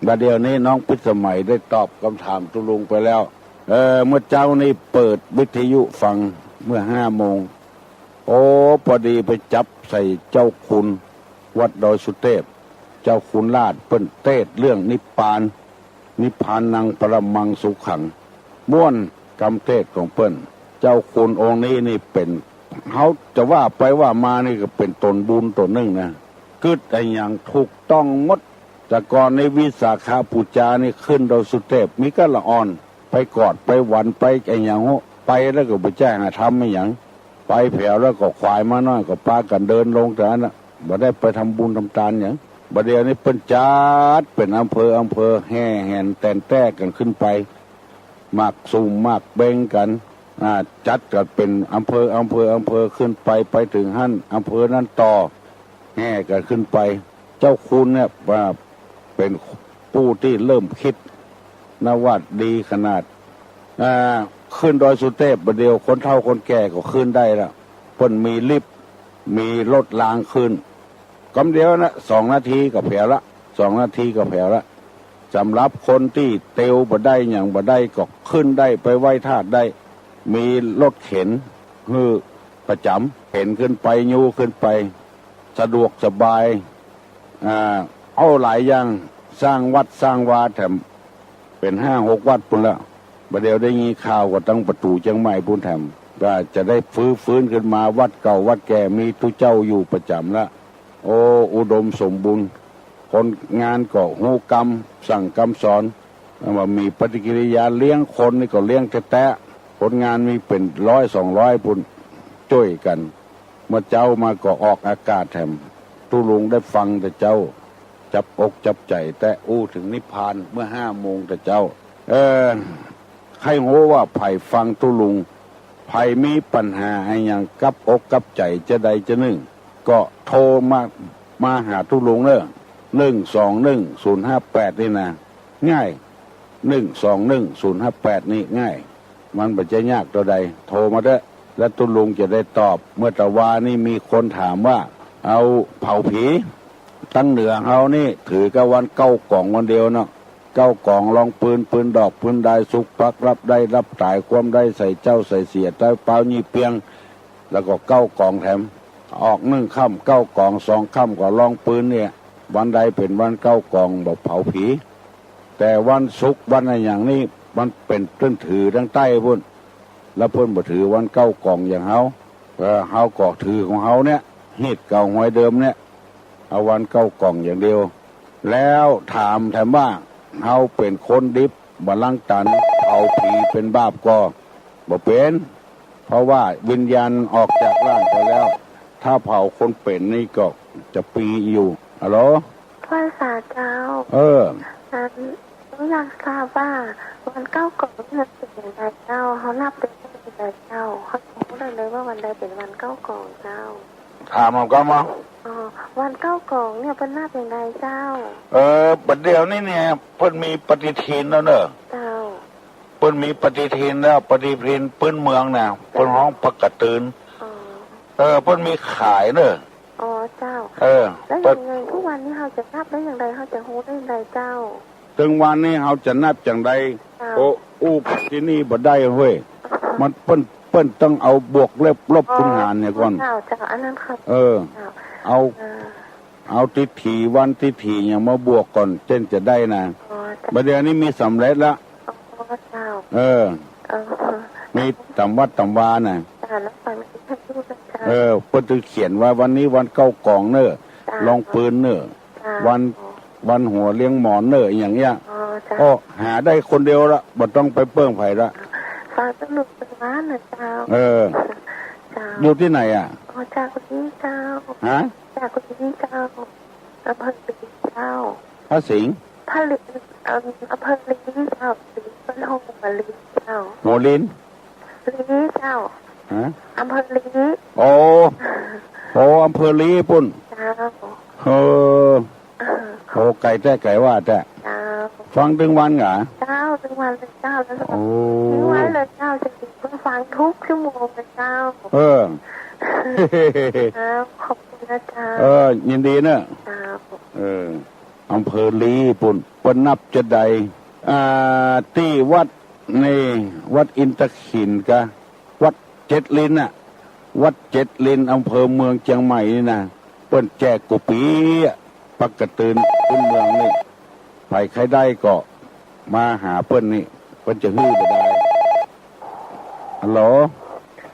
บ่าเดี่ยวนี้น้องพิสมัยได้ตอบกำถามตุ๊ลุงไปแล้ว เออ เมื่อเจ๊านี้เปิดวิทยุฟังเมื่อห้าโมง โอ้ พอดีไปจับใส่เจ้าคุณวัดดอยสุเทพ เจ้าคุณราชเปิ้นเตสน์เรื่องนิพพาน นิพพานังปรมังสุขัง ม่วนกำเตสน์ของเปิ้น เจ้าคุณองค์นี้นี่เป๋น เฮาจะว่าไปว่ามานี่ก็เป๋นต๋นบุญต๋นนึ่งนะ กึ๊ดอะหยังถูกต้องหมด แต่ก่อนในวิสาขปูจานี่ขึ้นดอยสุเทพ มีก้าละอ่อน ไปกอดไปหวันไปอะหยังฮู้ ไปแล้วก็บ่ใจ้หาทำอะหยัง ไปแผวแล้วก็ขวายม้าน้อยก็ปากั๋นเดินลงแต่นั้นน่ะ บ่ได้ไปทำบุญทำตานหยัง บ่าเดี่ยวนี้เปิ้นจัดเป๋นอำเภออำเภอ แห่แหนแต๋นแต๊กั๋นขึ้นไป หมากสุมหมากเบงกั๋น อ่า จัดกั๋นเป๋นอำเภออำเภออำเภอขึ้นไป ไปเถิงหั้นอำเภอนั้นต่อ แห่กั๋นขึ้นไป เจ้าคุณเนี่ยว่าเป๋นผู้ตี้เริ่มกึ๊ดนะว่าดีขนาด อ่า ขึ้นดอยสุเทพบ่าเดี่ยวคนเฒ่าคนแก่ก็ขึ้นได้ละ เปิ้นมีลิฟต์ มีรถรางขึ้น กำเดียวนะ สองนาทีก็แผวละ สองนาทีก็แผวละ สำหรับคนตี้เตียวบ่ได้หยังบ่ได้ก็ขึ้นได้ไปไหว้ธาตุได้ มีรถเข็นหื้อประจ๋ำ เข็นขึ้นไป ยู้ขึ้นไป สะดวกสบาย อ่า เอาหลายอย่าง สร้างวัดสร้างวาแถม เป๋นห้าหกวัดปู้นแล้ว บ่าเดี่ยวได้ยินข่าวก็ตังประตู๋เจียงใหม่ปู้นแถม ก็จะได้ฟื้น ฟื้นขึ้นมา วัดเก่าวัดแก่มีตุ๊เจ้าอยู่ประจ๋ำละ โอ้ อุดมสมบูรณ์ คนงานก็ฮู้กำสั่งกำสอน ว่ามีปฏิกิริยาเลี้ยงคนนี่ก็เลี้ยงแต๊ๆ คนงานมีเป๋นร้อยสองร้อยปู้น จ้วยกั๋น เมื่อเจ๊ามาก็ออกอากาศแถม ตุ๊ลุงได้ฟังแต่เจ๊า จับอกจับใจ๋แต๊อู้เถิงนิพพานเมื่อห้าโมงแต่เจ๊า เออ ใค่ฮู้ว่าใผฟังตุ๊ลุง ใผมีปัญหาอะหยังกับอกกับใจ๋จะใดจะนึ่ง ก็โทรมา มาหาตุ๊ลุงเน่อ หนึ่งสองหนึ่งศูนย์ห้าแปด นี่นะ ง่าย หนึ่งสองหนึ่งศูนย์ห้าแปด นี่ง่าย มันบ่ใจ้ยากเต้าใด โทรมาเต๊อะ แล้วตุ๊ลุงจะได้ตอบ เมื่อตะวานี้มีคนถามว่า เอาเผาผี ตังเหนือเฮานี่ถือกั๋นวันเก้ากองวันเดียวเนาะ เก้ากอง รองปืน ปืนดอก ปืนดาย สุกปัก รับได้ รับต๋าย ความได้ ใส่เจ้า ใส่เสีย ใต้เป๊า ยี่เปี้ยง แล้วก็เก้ากองแถม ออกนึ่งค่ำเก้ากอง สองค่ำก็รองปืนเนี่ย วันใดเป๋นวันเก้ากองบ่เผาผี แต่วันศุกร์วันอะหยังนี่มันเป๋นเปิ้นถือตังใต้ปู้น แล้วเปิ้นบ่ถือวันเก้ากองอย่างเฮา เออ เฮาก็ถือของเฮาเนี่ย ฮีตเก่าหวยเดิมเนี่ย เอาวันเก้ากองอย่างเดียว แล้วถามแถมว่า เฮาเป๋นคนดิบ บ่ล้างตัน เผาผีเป๋นบาปก่อ บ่เป๋น เพราะว่าวิญญาณออกจากร่างไปแล้ว ถ้าเผาคนเป๋นนี่ก็จะมีอยู่ ฮัลโหล พระสาเจ้า เออ อัน หนูอยากทราบว่าวันเก้ากองนี่มันเป๋นอย่างใดเจ้า เฮานับเดือนได้อย่างใดเจ้า เฮาจะฮู้ได้เลยว่าวันใดเป๋นวันเก้ากองเจ้า ถามเอาก่อนมา อ๋อ วันเก้ากองเนี่ยเปิ้นนับอย่างใดเจ้า เออ บัดเดี๋ยวนี้เนี่ย เปิ้นมีปฏิทินแล้วเน่อ เจ้า เปิ้นมีปฏิทินแล้ว ปฏิทินปื้นเมืองน่ะ เปิ้นฮ้องปากกะตืน อ๋อ เออ เปิ้นมีขายเน่อ อ๋อ เจ้า เออ แล้วอย่างไงทุกวันนี้เฮาจะนับได้อย่างใด เฮาจะฮู้ได้อย่างใดเจ้า ตึงวันนี้เฮาจะนับอย่างใด เจ้า โอ้ อู้ตี้นี่บ่ได้เฮ้ย อ๋อ มันเปิ้น เปิ้นต้องเอาบวกเลขลบ อ๋อ คูณหารเนี่ยก่อน เจ้า เจ้า อันนั้นค่ะ เออ เจ้า เอา อ่า เอาทิฐิวันทิฐิอย่างมาบวกก่อน เจ้นจะได้นะ อ๋อ เจ้า บัดเดี๋ยวนี้มีสำเร็จละ อ๋อ เจ้า เออ เออ มีต๋ามวัดต๋ามวาน่ะ เจ้า แล้วฟังที่ท่านพูดนะเจ้า เออ เปิ้นจะเขียนว่าวันนี้วันเก้ากองเน่อ เจ้า รองปืนเน่อ เจ้า วัน วันหัวเลี้ยงหมอนเน่อ อย่างเงี้ย อ๋อ เจ้า ก็หาได้คนเดียวละ บ่ต้องไปเปิ้งใผละ ฟังสนุกเป็นบ้านนะเจ้า เออ เจ้า อยู่ตี้ไหนอะ อ๋อ จากนี้เจ้า ฮะ จากนี้เจ้า อำเภอลีเจ้า พระสิงห์ พระลี เอิ่ม อำเภอลีเจ้า ลี บ้านโฮงหัวลีเจ้า หัวลิน ลีเจ้า ฮะ อำเภอลี โอ้ โอ้ อำเภอลีปู้น เจ้า เออ เออ โอ้ ไก๋แต๊ ไก๋ว่าแต๊ เจ้า ฟังตึงวันเหรอ เจ้า ตึงวันเลยเจ้า แล้วก็ โอ้ ทิ้งไว้เลยเจ้า จะดีก็ฟังทุกชั่วโมงเลยเจ้า เออ เจ้า ขอบคุณนะเจ้า เออ ยินดีเน่อ เจ้า เออ อำเภอลีปู้น เปิ้นนับจะใด อ่า ตี้วัดนี่ วัดอินทขิลกะ วัดเจ็ดลิ้นน่ะ วัดเจ็ดลิ้น อำเภอเมืองเจียงใหม่นี่นะ เปิ้นแจกกู้ปี๋อะ ปากกะตืนปื้นเมืองนี่ ใผใค่ได้ก็มาหาเปิ้นนี่ เปิ้นจะหื้อบ่ดาย ฮัลโหล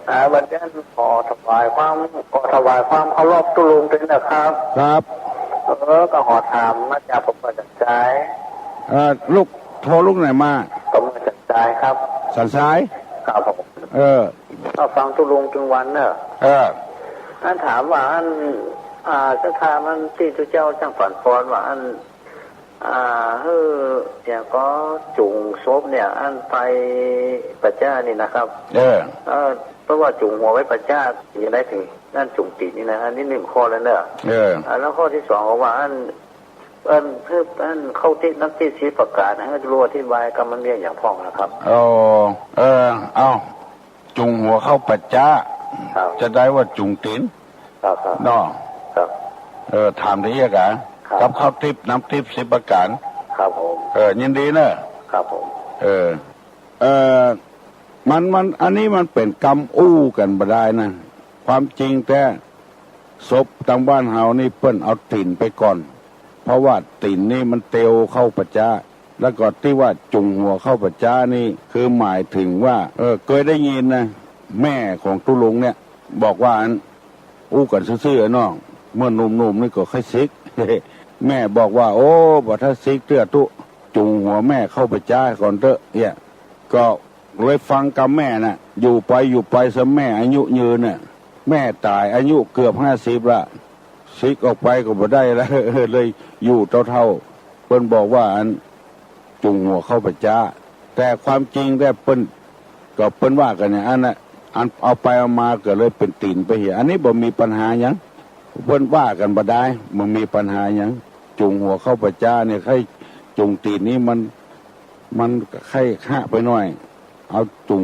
อ่า วันนี้ขอถวายความ ขอถวายความเคารพตุ๊ลุงด้วยนะครับ ครับ เออ ก็ขอถามมาจากผมมาจากสาย เอ่อ ลูก โทรลูกไหนมา ผมมาจากสายครับ สันทราย ครับผม เออ ก็ฟังตุ๊ลุงตึงวันเนอะ เออ อันถามว่าอัน อ่า จะถามอันตี้ตุ๊เจ้าจ้างฝันฟอนว่าอัน อ่า หื้อ อย่างก็จุ่งศพเนี่ย อันไปป่าจ๊านี่นะครับ เออ เออ เพราะว่าจุ่งหัวไว้ป่าจ๊า ยังได้ถึงนั่นจุ่งตี๋นนี่นะ อันนี้นึ่งข้อแล้วเนอะ เออ อ่า แล้วข้อตี้สองก็ว่าอัน อัน หื้อ อันเข้าติ๊บน้ำติ๊บสิบประก๋านนะ หื้อลูกอธิบายกำมันเรียกอย่างพ่องนะครับ อ๋อ เออ เอ้า จุ่งหัวเข้าป่าจ๊า ครับ จะได้ว่าจุ่งตี๋น ครับ ครับ เนาะ ครับ เออ ถามได้เยียะกะ ครับ กับเข้าติ๊บน้ำติ๊บสิบประก๋าน ครับผม เออ ยินดีเนอะ ครับผม เออ เออ มัน มัน อันนี้มันเป๋นกำอู้กั๋นบ่ดายนะ ความจริงแต๊ ศพตางบ้านเฮานี่เปิ้นเอาตี๋นไปก่อน เพราะว่าตี๋นนี่มันเตียวเข้าป่าจ๊า แล้วก็ตี้ว่าจุ่งหัวเข้าป่าจ๊านี่ คือหมายถึงว่า เออ เกยได้ยินนะ แม่ของตุ๊ลุงเนี่ย บอกว่าอัน อู้กั๋นซื่อๆ อะน้อง เมื่อหนุ่มๆ นี่ก็ใค่สิก แม่บอกว่า โอ้ บ่ถ้าสิกเตื้อตุ๊ จุ่งหัวแม่เข้าป่าจ๊าก่อนเต๊อะ เนี่ย ก็เลยฟังกำแม่น่ะ อยู่ไปอยู่ไปซะแม่อายุยืนน่ะ แม่ต๋ายอายุเกือบห้าสิบละ สิกออกไปก็บ่ได้ละ เลยอยู่เต้าๆ เปิ้นบอกว่าอันจุ่งหัวเข้าป่าจ๊า แต่ความจริงแต๊เปิ้น ก็เปิ้นว่ากั๋นอย่างอั้นน่ะ อันเอาไปเอามาก็เลยเป๋นตี๋นไปเหีย อันนี้บ่มีปัญหาหยัง เปิ้นว่ากั๋นบ่ดาย บ่มีปัญหาหยัง จุ่งหัวเข้าป่าจ๊าเนี่ย ใค่จุ่งตี๋นนี่มัน มันใค่ฮะไปหน้อย เอาจุ่ง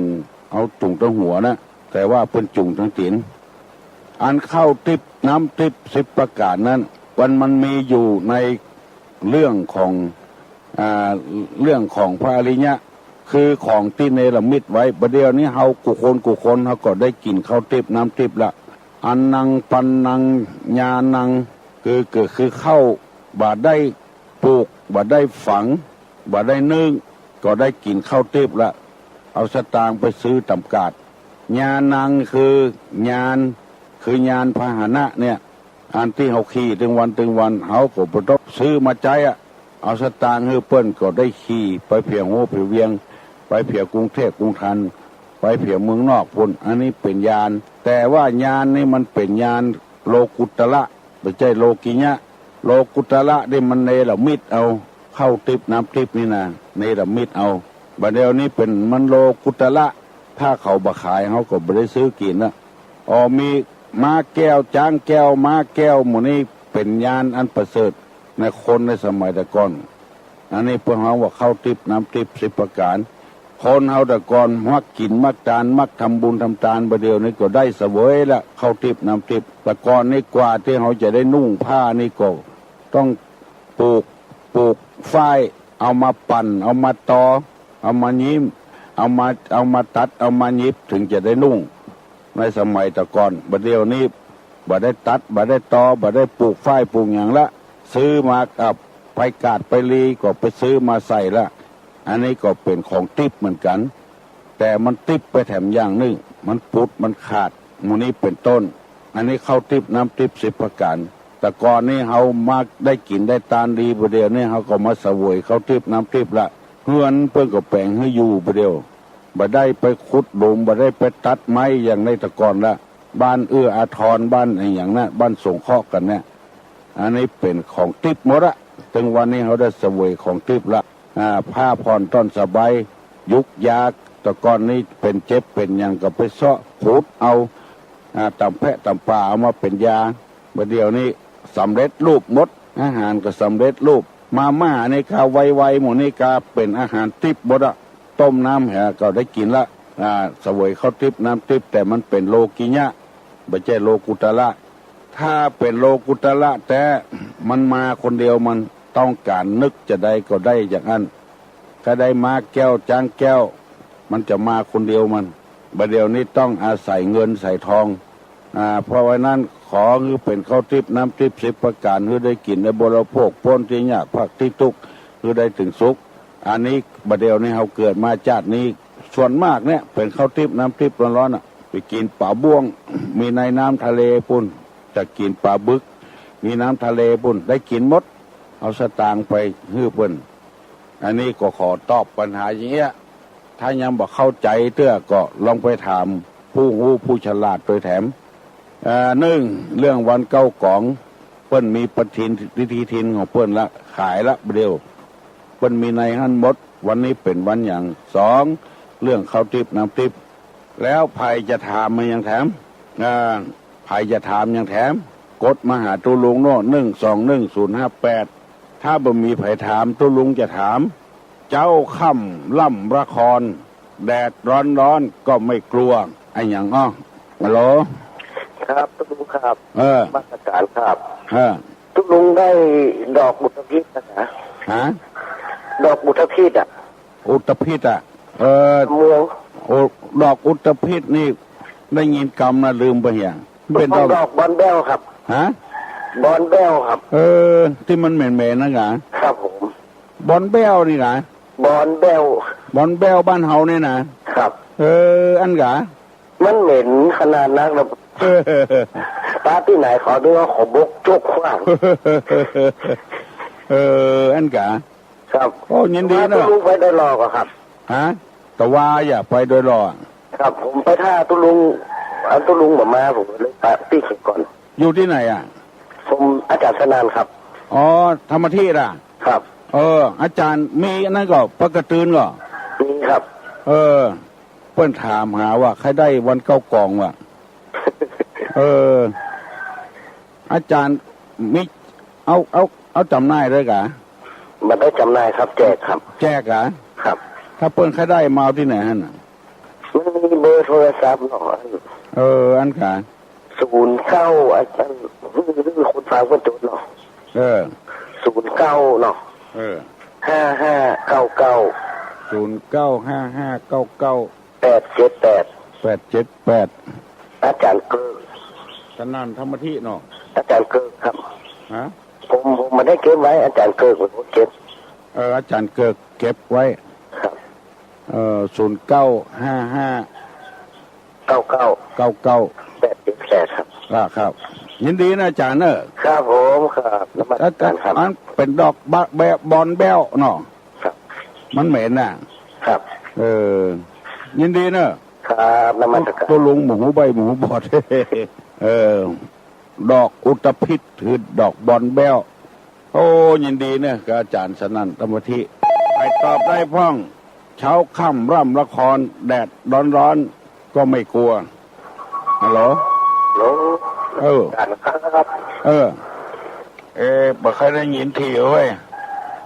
เอาจุ่งตางหัวนะ แต่ว่าเปิ้นจุ่งตางตี๋น อันเข้าติ๊บน้ำติ๊บสิบประก๋านนั้น มัน มันมีอยู่ในเรื่องของ อ่า เรื่องของพระอริยะ คือของตี้เนรมิตไว้ บ่าเดี่ยวนี้เฮากู้คนกู้คนเฮาก็ได้กิ๋นข้าวติ๊บน้ำติ๊บละ อันนังปันนังญาณัง คือ ก็คือข้าวบ่ได้ปลูก บ่ได้ฝัง บ่ได้นึ่ง ก็ได้กิ๋นข้าวติ๊บละ เอาสตางค์ไปซื้อต๋ามกาด ญาณัง คือญาณ คือญาณพาหนะเนี่ย อันตี้เฮาขี่ตึงวันตึงวัน เฮาก็บ่ต้องซื้อมาใจ๊อะ เอาสตางค์หื้อเปิ้นก็ได้ขี่ไปเผียฮูเผียเวียง ไปเผียกรุงเทพฯ กรุงธน ไปเผียเมืองนอกปู้น อันนี้เป๋นญาณ แต่ว่าญาณนี่มันเป๋นญาณโลกุตระ บ่ใจ้โลกิยะ โลกุตระนี่มันเนรมิตเอาข้าวติ๊บน้ำติ๊บนี่นะ เนรมิตเอา บ่าเดี่ยวนี้เป๋นมันโลกุตระ ถ้าเขาบ่ขายเฮาก็บ่ได้ซื้อกิ๋นละ อ๋อ มีม้าแก้ว จ๊างแก้ว ม้าแก้ว หมู่นี้เป๋นญาณอันประเสริฐในคนในสมัยแต่ก่อน อันนี้เปิ้นฮ้องว่าข้าวติ๊บน้ำติ๊บสิบประก๋าน คนเฮาแต่ก่อนมักกิ๋นมักตาน มักทำบุญทำตาน บ่าเดี่ยวนี้ก็ได้เสวยละข้าวติ๊บน้ำติ๊บ แต่ก่อนนี่กว่าตี้เฮาจะได้นุ่งผ้านี่ก็ต้องปลูก ปลูกฝ้าย เอามาปั่น เอามาตอ เอามายิ้ม เอามา เอามาตัด เอามาหยิบ ถึงจะได้นุ่ง ในสมัยแต่ก่อน บ่าเดี่ยวนี้บ่ได้ตัด บ่ได้ตอ บ่ได้ปลูกฝ้ายปลูกหยังละ ซื้อมากับไปกาดไปลีก็ไปซื้อมาใส่ละ อันนี้ก็เป๋นของติ๊บเหมือนกั๋น แต่มันติ๊บไปแถมอย่างนึ่ง มันปุดมันขาด หมู่นี้เป๋นต้น อันนี้ข้าวติ๊บน้ำติ๊บสิบประก๋าน แต่ก่อนนี้เฮามักได้กิ๋นได้ตานดี บ่าเดี่ยวนี้เฮาก็มาเสวยข้าวติ๊บน้ำติ๊บละ เฮือนเปิ้นก็แป๋งหื้ออยู่ บ่าเดี่ยว บ่ได้ไปขุดหลุม บ่ได้ไปตัดไม้อย่างในแต่ก่อนละ บ้านเอื้ออาทร บ้านอะหยังนะ บ้านสงเคราะห์กั๋นเนี่ย อันนี้เป๋นของติ๊บหมดละ ตึงวันนี้เฮาได้เสวยของติ๊บละ อ่า ผ้าผ่อนต้อนสบาย ยุกยา แต่ก่อนนี้เป๋นเจ็บเป๋นหยังก็ไปเซาะขุดเอา อ่า ต๋ามแพะต๋ามป่าเอามาเป๋นยา บ่าเดี่ยวนี้สำเร็จรูปหมด อาหารก็สำเร็จรูป มาม่านี่กาไวๆ หมู่นี้กาเป๋นอาหารติ๊บหมดอะ ต้มน้ำแหก็ได้กิ๋นละ อ่า เสวยข้าวติ๊บน้ำติ๊บ แต่มันเป๋นโลกิยะ บ่ใจ้โลกุตระ ถ้าเป๋นโลกุตระแต๊ มันมาคนเดียว มันต้องก๋านนึกจะใดก็ได้อย่างอั้น ใค่ได้ม้าแก้วจ๊างแก้ว มันจะมาคนเดียวมัน บ่าเดี่ยวนี้ต้องอาศัยเงินใส่ทอง อ่า เพราะว่านั้นขอหื้อเป๋นข้าวติ๊บน้ำติ๊บสิบประก๋าน หื้อได้กิ๋นได้บริโภค ป๊นตี้ยากพรากตี้ตุ๊กข์ หื้อได้เถิงสุข อันนี้บ่าเดี่ยวนี้เฮาเกิดมาจาตินี้ ส่วนมากเนี่ยเป๋นข้าวติ๊บน้ำติ๊บร้อนๆ อะ ไปกิ๋นป๋าบ้วง มีในน้ำทะเลปู้น จะกิ๋นป๋าบึก มีน้ำทะเลปู้น ได้กิ๋นหมด เอาสตางค์ไปหื้อเปิ้น อันนี้ก็ขอตอบปัญหาอย่างเงี้ย ถ้ายังบ่เข้าใจ๋เตื้อก็ลองไปถามผู้ฮู้ผู้ฉลาดโตยแถม เอ่อ นึ่ง เรื่องวันเก้ากอง เปิ้นมีปฏิทิน วิธีทินของเปิ้นละ ขายละบ่าเดี่ยว เปิ้นมีในหั้นหมด วันนี้เป๋นวันหยัง สอง เรื่องข้าวติ๊บน้ำติ๊บ แล้วใผจะถามมาหยังแถม อ่า ใผจะถามหยังแถม กดมาหาตุ๊ลุงโน่น หนึ่งสองหนึ่งศูนย์ห้าแปด ถ้าบ่มีใผถาม ตุ๊ลุงจะถาม เจ๊าค่ำล่ำละคร แดดร้อนๆ ก็ไม่กลัว อะหยังอ้อ ฮัลโหล ครับ ตุ๊ลุงครับ เออ นมัสก๋านครับ เออ ตุ๊ลุงได้ดอกอุตภิษนะ ฮะ ดอกอุตภิษอะ อุตภิษอะ เออ เมือง โอ้ ดอกอุตภิษนี่ได้ยินกำนะ ลืมไปเหีย เป๋นดอก ดอกบอนแบ้วครับ ฮะ บอนแบ้วครับ เออ ตี้มันเหม็นๆ นั่นกา ครับผม บอนแบ้วนี่กา บอนแบ้ว บอนแบ้วบ้านเฮานี่นะ ครับ เออ อั้นกา มันเหม็นขนาดนักนะ เออ ปะตี้ไหนเขาดูว่าเขาบกจกขว้าง เออ อั้นกา ครับ โอ้ ยินดีเนาะ ตุ๊ลุงไปโดยหล่อก่อครับ ฮะ ตะวาอย่าไปโดยหล่อ ครับ ผมไปถ้าตุ๊ลุง อันตุ๊ลุงบ่มา ผมเลยปะตี้เสียก่อน อยู่ตี้ไหนอะ ผมอาจ๋ารย์สนานครับ อ๋อ ธรรมทิฏฐิอะ ครับ เออ อาจ๋ารย์มีอันนั้นก่อ ปะกะตือนก่อ มีครับ เออ เปิ้นถามหาว่าใค่ได้วันเก้ากองวะ เออ อาจ๋ารย์มี เอา เอา เอาจ๋ำหน่ายตวยกา บ่ได้จ๋ำหน่ายครับ แจกครับ แจกกา ครับ ถ้าเปิ้นใค่ได้มาเอาตี้ไหนหั้นน่ะ มันมีเบอร์โทรศัพท์เนาะ เออ อั้นกา ศูนย์เก้า อาจ๋ารย์ หื้อ หื้อคนฟังเปิ้นจดเนาะ เออ ศูนย์เก้า เนาะ เออ ห้าห้าเก้าเก้า ศูนย์เก้า ห้าห้าเก้าเก้า แปดเจ็ดแปด แปดเจ็ดแปด อาจ๋ารย์เกิก สนั่นธรรมธิเนาะ อาจ๋ารย์เกิกครับ ฮะ ผม ผมบ่ได้เก็บไว้ อาจ๋ารย์เกิกเป๋นคนเก็บ เออ อาจ๋ารย์เกิกเก็บไว้ ครับ เออ ศูนย์เก้า ห้าห้า เก้าเก้า เก้าเก้า แปดเจ็ดแปด ครับ อ่า ครับ ยินดีนะอาจ๋ารย์เนอะ ครับผม ครับ นมัสการครับ อันเป๋นดอกบะ แบะ บอนแบ้วเนาะ ครับ มันเหม็นน่ะ ครับ เออ ยินดีเนอะ ครับ นมัสการ ตุ๊ลุงหมู่หูใบ้หมู่บอด เออ ดอกอุตภิษคือดอกบอนแบ้ว โอ้ ยินดีเนอะ กับอาจ๋ารย์สนั่นธรรมธิ ใผตอบได้พ่อง เช้าค่ำร่ำละคร แดดร้อนๆ ก็ไม่กลัว ฮัลโหล ฮัลโหล เออ อาจ๋ารย์ครับ เออ เอ๊ะ บ่ค่อยได้ยินทีเว้ย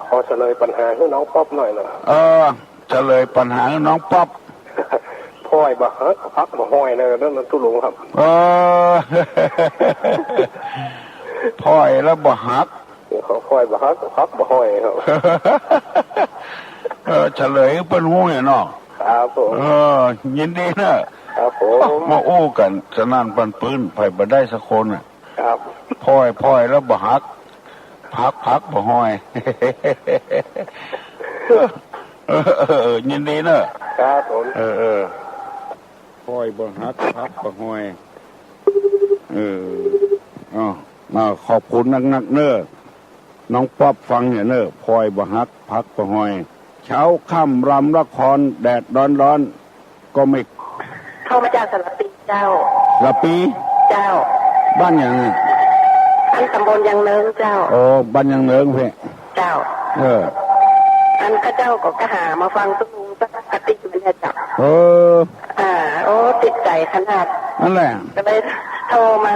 ขอเฉลยปัญหาหื้อน้องป๊อปหน่อยเนาะ เออ เฉลยปัญหาหื้อน้องป๊อป พ่อยบ่ฮัก ฮักบ่ฮ้อยนะ เรื่องนั้นตุ๊ลุงครับ เออ พ่อยแล้วบ่ฮัก ขอพ่อยบ่ฮัก ฮักบ่ฮ้อยครับ เออ เฉลยหื้อเปิ้นฮู้เนี่ยเนาะ ครับผม เออ ยินดีเนอะ ครับผม มาอู้กั๋นสนั่นปันปื้น ใผบ่ได้สักคนน่ะ ครับ พ่อย พ่อยแล้วบ่ฮัก ฮัก ฮักบ่ฮ้อย เออ เออ เออ ยินดีเนอะ ครับผม เออ เออ พ่อยบ่ฮัก ฮักบ่ฮ้อย เออ อ้าว อ้าว ขอบคุณนักๆ เนอะ น้องป๊อปฟังเนี่ยเนอะ พ่อยบ่ฮัก ฮักบ่ฮ้อย เช้าค่ำร่ำละคร แดดร้อนๆ ก็ไม่ โทรมาจากสารปีเจ้า สารปี เจ้า บ้านหยังอะ อันต๋ำบลยางเนิงเจ้า อ๋อ บ้านยางเนิงเพ่น เจ้า เออ อันข้าเจ้าก็กระหามาฟังตุ๊ลุงสักกะติ๊กมันเนี่ยเจ้า เออ อ่า โอ้ ติดใจ๋ขนาด นั่นแหละ ก็เลยโทรมา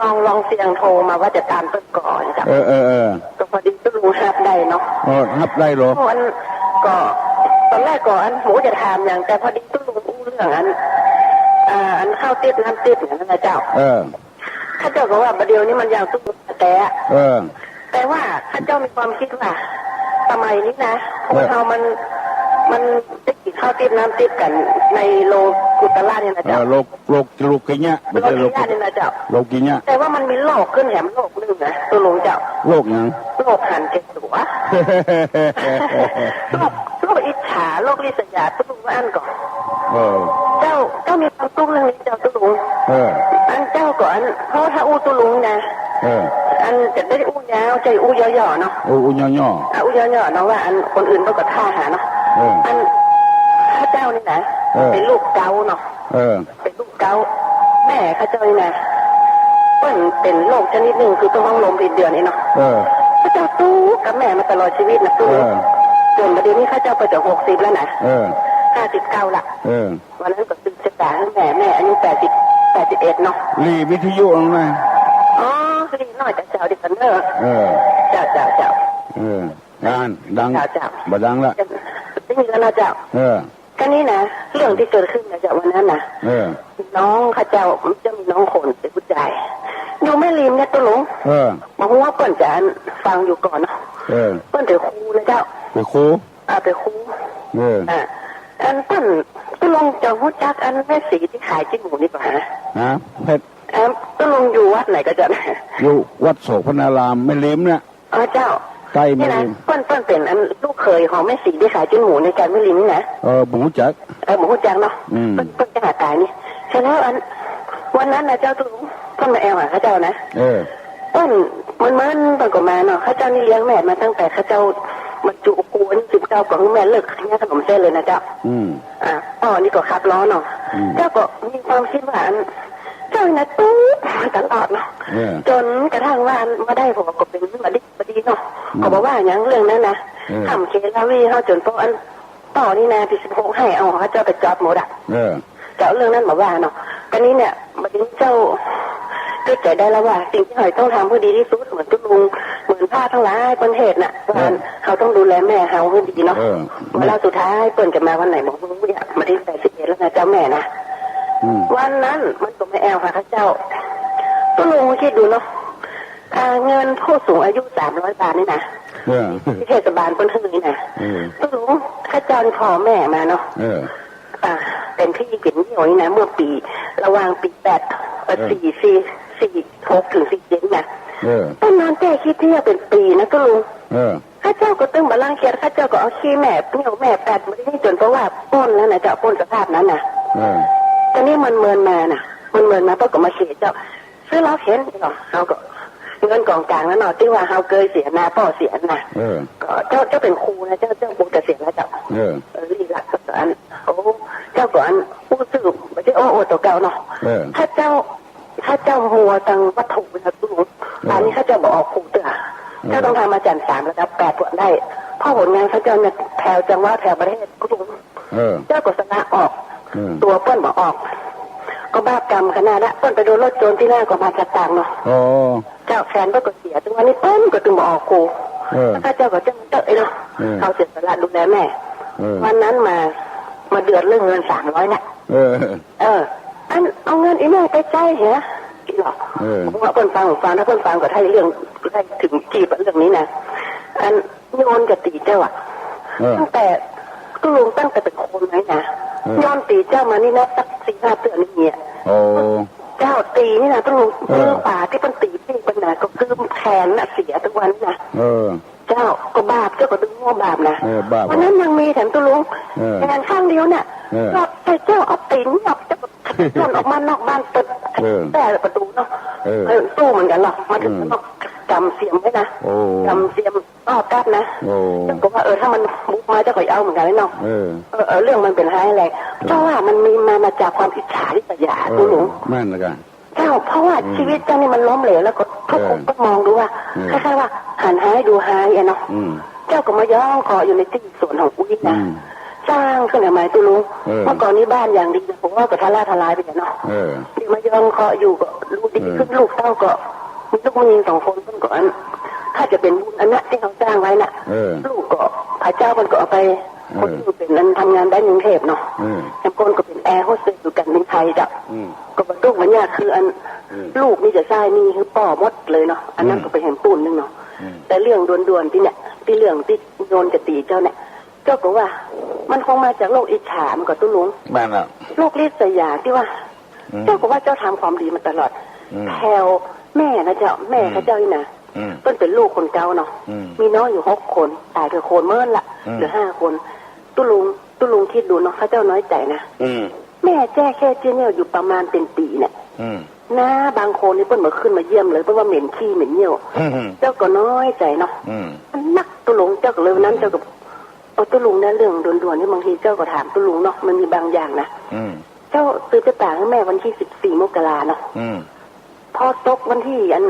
ลอง ลองเสี่ยงโทรมาว่าจะตามเปิ้นก่อเจ้า เออ เออ เออ ก็พอดีตุ๊ลุงฮับได้เนาะ เออ ฮับได้เหรอ อันก็ต๋อนแรกก็อันบ่ฮู้จะถามหยัง แต่พอดีตุ๊ลุงอู้เรื่องอัน อ่า อันข้าวติ๊บน้ำติ๊บอย่างนั้นนะเจ้า เออ ข้าเจ้าก็ว่าบ่าเดี่ยวนี้มันอย่างตุ๊ลุงแต๊ เออ แต่ว่าข้าเจ้ามีความคิดว่า สมัยนี้นะ คนเฮามัน มันได้กิ๋นข้าวติ๊บน้ำติ๊บกั๋นในโลกุตระนี่นะเจ้า เออ โล โลก โลกิยะ บ่ใจ้โลกุตระ โลกิยะนี่นะเจ้า โลกิยะ แต่ว่ามันมีโลกขึ้นแถมโลกนึ่งนะ ตุ๊ลุงเจ้า โลกหยัง โลกหันแก่ตั๋ว โลก โลกอิจฉา โลกริษยา ตุ๊ลุงว่าอั้นก่อ เออ เจ้า เจ้ามีความตุ๊กข์เรื่องนี้เจ้าตุ๊ลุง เออ อันเจ้าก่ออัน เพราะถ้าอู้ตุ๊ลุงนะ เออ อันจะได้อู้ยาว จะอู้ย่อๆ เนาะ อู้ อู้ย่อๆ อ่ะ อู้ย่อๆ เนาะ ว่าอันคนอื่นเขาก็ท่าหาเนาะ เออ อันข้าเจ้านี่นะ เออ เป๋นลูกเก๊าเนาะ เออ เป๋นลูกเก๊า แม่ข้าเจ้านี่นะ เปิ้นเป๋นโรคชนิดนึ่ง คือต้องฮ้องลมผิดเดือนนี่เนาะ เออ ข้าเจ้าตุ๊กกับแม่มาตลอดจีวิตนะตุ๊ก เออ จ๋นบ่าเดี่ยวนี้ข้าเจ้าไปจะหกสิบแล้วนะ เออ ห้าสิบเก้าละ เออ วันนั้นก็สืบจะต๋าหื้อแม่ แม่อายุแปดสิบ แปดสิบเอ็ดเนาะ หลีวิทยุลงนะ อ๋อ หลีหน้อยจ้ะเจ้า เดี๋ยวก่อนเน่อ เออ เจ้า เจ้า เจ้า เออ อ่านดัง เจ้า เจ้า บ่ดังละ ได้ยินแล้วนะเจ้า เออ ก็นี่นะ เรื่องตี้เกิดขึ้นนะเจ้า วันนั้นนะ เออ น้องข้าเจ้า จะมีน้องคนเป๋นผู้จาย อยู่แม่ริมเนี่ยตุ๊ลุง เออ บ่ฮู้ว่าเปิ้นจะฟังอยู่ก่อเนาะ เออ เปิ้นเป๋นครูนะเจ้า เป๋นครู อ่า เป๋นครู เออ อ่า อันเปิ้น ตุ๊ลุงจะฮู้จักอันแม่ศรีตี้ขายจิ๊นหมูนี่บ่า ฮะ เพ็ด อ่า ตุ๊ลุงอยู่วัดไหนก่อเจ้า อยู่วัดโสภณารามแม่ริมเนี่ย อ๋อเจ้า ใก้แม่ริม นี่นะ เปิ้น เปิ้นเป๋นอันลูกเขยของแม่ศรีตี้ขายจิ๊นหมูในจานแม่ริมนี่นะ เออ บ่ฮู้จัก เออ บ่ฮู้จักเนาะ อืม เปิ้น เปิ้นจะหาต๋ายนี่ เสร็จแล้วอัน วันนั้นนะเจ้าตุ๊ลุง เปิ้นมาแอ่วหาข้าเจ้านะ เออ เปิ้น เปิ้น เปิ้นก็มาเนาะ ข้าเจ้านี่เลี้ยงแม่มาตั้งแต่ข้าเจ้าบรรจุครูอายุสิบเก้า ก็หื้อแม่เลิกขายขนมเส้นเลยนะเจ้า อืม อ่ะ ป้อนี่ก็ขับล้อเนาะ อืม เจ้าก็มีความคิดว่าอัน เจ้านี่นะตุ๊กมาตลอดเนาะ เออ จ๋นกระทั่งว่าอันมาได้ผัวก็เป๋นบ่ดี บ่ดีเนาะ อืม ก็บ่ว่าหยังเรื่องนั้นนะ เออ ทำเคลาวีเฮาจ๋นป้ออัน ป้อนี่นะ ตี้สิบหกไฮ่เอาข้าเจ้าไปจอดหมดอะ เออ เจ้าเรื่องนั้นบ่ว่าเนาะ ก็นี่เนี่ย บ่าเดี่ยวนี้เจ้า กึ๊ดใจ๋ได้แล้วว่า สิ่งตี้เฮาต้องทำหื้อดีตี้สุด เหมือนตุ๊ลุง เหมือนพระตังหลายเปิ้นเทศน์น่ะ ว่า เออ เฮาต้องดูแลแม่เฮาหื้อดีเนาะ เออ ว่าแล้วสุดท้ายเปิ้นจะมาวันไหนบ่ฮู้เนี่ย มาตี้แปดสิบเอ็ดแล้วนะเจ้าแม่นะ อืม วันนั้นมันก็มาแอ่วหาข้าเจ้า ตุ๊ลุงคิดดูเนาะ อ่า เงินผู้สูงอายุสามร้อยบาทนี่นะ เออ ตี้เทศบาลเปิ้นหื้อนี่นะ เออ ตุ๊ลุง ข้าเจ้านี่ผ่อแม่มาเนาะ เออ อ่า เป๋นพี่เป๋นเยี่ยวนี่นะ เมื่อปี๋ ระหว่างปี๋แปด เอ่อ เออ สี่ สี่ สี่หกเถิงสี่เจ็ดนะ เออ เปิ้นนอนแก้ขี้เตี้ยเป๋นปี๋นะตุ๊ลุง เออ ข้าเจ้าก็ตึงบ่รังเกียจ ข้าเจ้าก็เอาขี้แม่เยี่ยวแม่แปดมานี่ จ๋นเพราะว่าป้นแล้วนะเจ้า ป้นสภาพนั้นนะ เออ ตอนนี้มันเมินมานะ มันเมินมา เปิ้นก็มาเสียเจ้า ซื้อเหล้าเข็นเนาะ เฮาก็ เงินก๋องก๋างนั้นเนาะ ตี้ว่าเฮาเกยเสียนา ป้อเสียนา เออ ก็เจ้า เจ้าเป๋นครูนะเจ้า เจ้าบ่เกษียณแล้วเจ้า เออ เออ นี่ละ ก็อัน โอ้ เจ้าก็อัน อู้ซื่อ บ่ใจ้โอ้อวดตั๋วเก่าเนาะ เออ ข้าเจ้า ข้าเจ้ามัวตังวัตถุนะตุ๊ลุง เออ ป่านนี้ข้าเจ้าบ่ออกครูเตื้อ เออ เจ้าต้องทำอาจ๋ารย์สามระดับแปดผ่วนได้ เพราะผลงานข้าเจ้าเนี่ยแถวจังหวัดแถวประเทศตุ๊ลุง เออ เจ้าก็สละออก เออ ตั๋วเปิ้นบ่ออก ก็บาปกรรมขนาดละ เปิ้นไปโดนรถโจรตี้หน้าก็มาจากต่างเนาะ อ๋อ เจ้าแฟนเปิ้นก็เสีย ตึงวันนี้เปิ้นก็ตึงบ่ออกครู เออ ข้าเจ้าก็เจ้าเต๊อะเนาะ เออ เขาเสียสละดูแลแม่ เออ วันนั้นมา มาเดือดเรื่องเงินสามร้อยเนี่ย เออ เออ อันเอาเงินอีแม่ไปใจ๊เหรอ เออ ผมว่าเปิ้นฟัง ผมฟัง ถ้าเปิ้นฟังก็ได้เรื่อง ได้เถิงจีบเรื่องนี้นะ อันโยนกะตี๋เจ้าอะ เออ ตั้งแต่ตุ๊ลุงตั้งแต่เป๋นคนมานี่นะ เออ ย้อนตี๋เจ้ามานี่นะ สักสี่ห้าเตื้อนี่เนี่ย โอ้ เจ้าตี๋นี่นะตุ๊ลุง เออ มือขวาตี้เปิ้นตี๋ตี้เปิ้นนะก็คือแขนน่ะเสียตึงวันนี้นะ เออ เจ้าก็บาป เจ้าก็ตึงว่าบาปนะ เออ บาป วันนั้นยังมีแถมตุ๊ลุง เออ แขนข้างเดียวเนี่ย เออ ก็แต่เจ้าเอาตี๋นหยับ เจ้าก็โยนออกมานอกบ้าน เปิด เออ แต่ประตู๋เนาะ เออ เออ ตู้เหมือนกั๋นเนาะ มาเถิง เออ นอก จ๋ำเสียมไว้นะ โอ้ จ๋ำเสียมรอบด้านนะ โอ้ เจ้าก็ว่า เออ ถ้ามันบุกมาเจ้าก็เอาเหมือนกั๋นเนาะ เออ เออ เออ เรื่องมันเป๋นไห้แหละ เออ เจ้าว่ามันมีมา มาจากความอิจฉาริษยา เออ ตุ๊ลุง แม่นละก่ะ เจ้า เพราะว่า อืม ชีวิตเจ้านี่มันล้มเหลว แล้วก็ทุกคน เออ ก็มองดูว่า เออ คล้ายๆ ว่าหันฮ้ายดูฮ้ายอะเนาะ อืม เจ้าก็มาย้องเคราะห์อยู่ในตี้สวนของอุ๊ยนะ อืม สร้างขึ้นมาใหม่ตุ๊ลุง เออ เมื่อก่อนนี้บ้านอย่างดีนะ ผมว่าก็ทลายทลายไปแล้วเนาะ เออ เดี๋ยวมาย้องเคราะห์อยู่ก็รู้ดีขึ้น เออ ลูกเต้าก็มีลูกมีเมียสองคน เปิ้นก็อัน ถ้าจะเป๋นบุญอันนั้นตี้เขาสร้างไว้น่ะ เออ ลูกก็พระเจ้ามันก็เอาไป เออ คนอื่นเป๋นอันทำงานได้กรุงเทพฯเนาะ เออ บางคนก็เป๋นแอร์โฮสเตสอยู่ก๋านบินไทยเจ้า อืม ก็บ่ทุกข์บ่ยาก คืออัน อืม ลูกนี่จะใจ๊หนี้หื้อป้อหมดเลยเนาะ อันนั้น อืม ก็เป๋นแหมปูนนึ่งเนาะ อืม แต่เรื่องด่วนๆ ตี้เนี่ย ตี้เรื่องตี้โยนกะตี๋เจ้าเนี่ย เจ้าก็ว่า มันคงมาจากโรคอิจฉา มันก็ตุ๊ลุง แม่นละ โรคริษยาตี้ว่า อืม เจ้าก็ว่าเจ้าทำความดีมาตลอด อืม แถวแม่นะเจ้า แม่ อืม ข้าเจ้านี่นะ อืม เปิ้นเป๋นลูกคนเก๊าเนาะ อืม มีน้องอยู่หกคน ต๋ายไปคนเมินละ อืม เหลือห้าคน ตุ๊ลุง ตุ๊ลุงกึ๊ดดูเนาะ ข้าเจ้าน้อยใจ๋นะ อืม แม่แจ้แค่เจ๊ยเยี่ยวอยู่ประมาณเป๋นปี๋เนี่ย อืม น้าบางคนนี่เปิ้นบ่ขึ้นมาเยี่ยมเลย เปิ้นว่าเหม็นขี้เหม็นเยี่ยว อืม เจ้าก็น้อยใจ๋เนาะ อืม มันนักตุ๊ลุง เจ้าก็เลยวันนั้นเจ้าก็ โอ้ ตุ๊ลุงนะ เรื่องด่วนๆ นี่บางทีเจ้าก็ถามตุ๊ลุงเนาะ มันมีบางอย่างนะ อืม เจ้าซื้อไปฝากหื้อแม่วันตี้สิบสี่มกราเนาะ อืม พอตกวันตี้อัน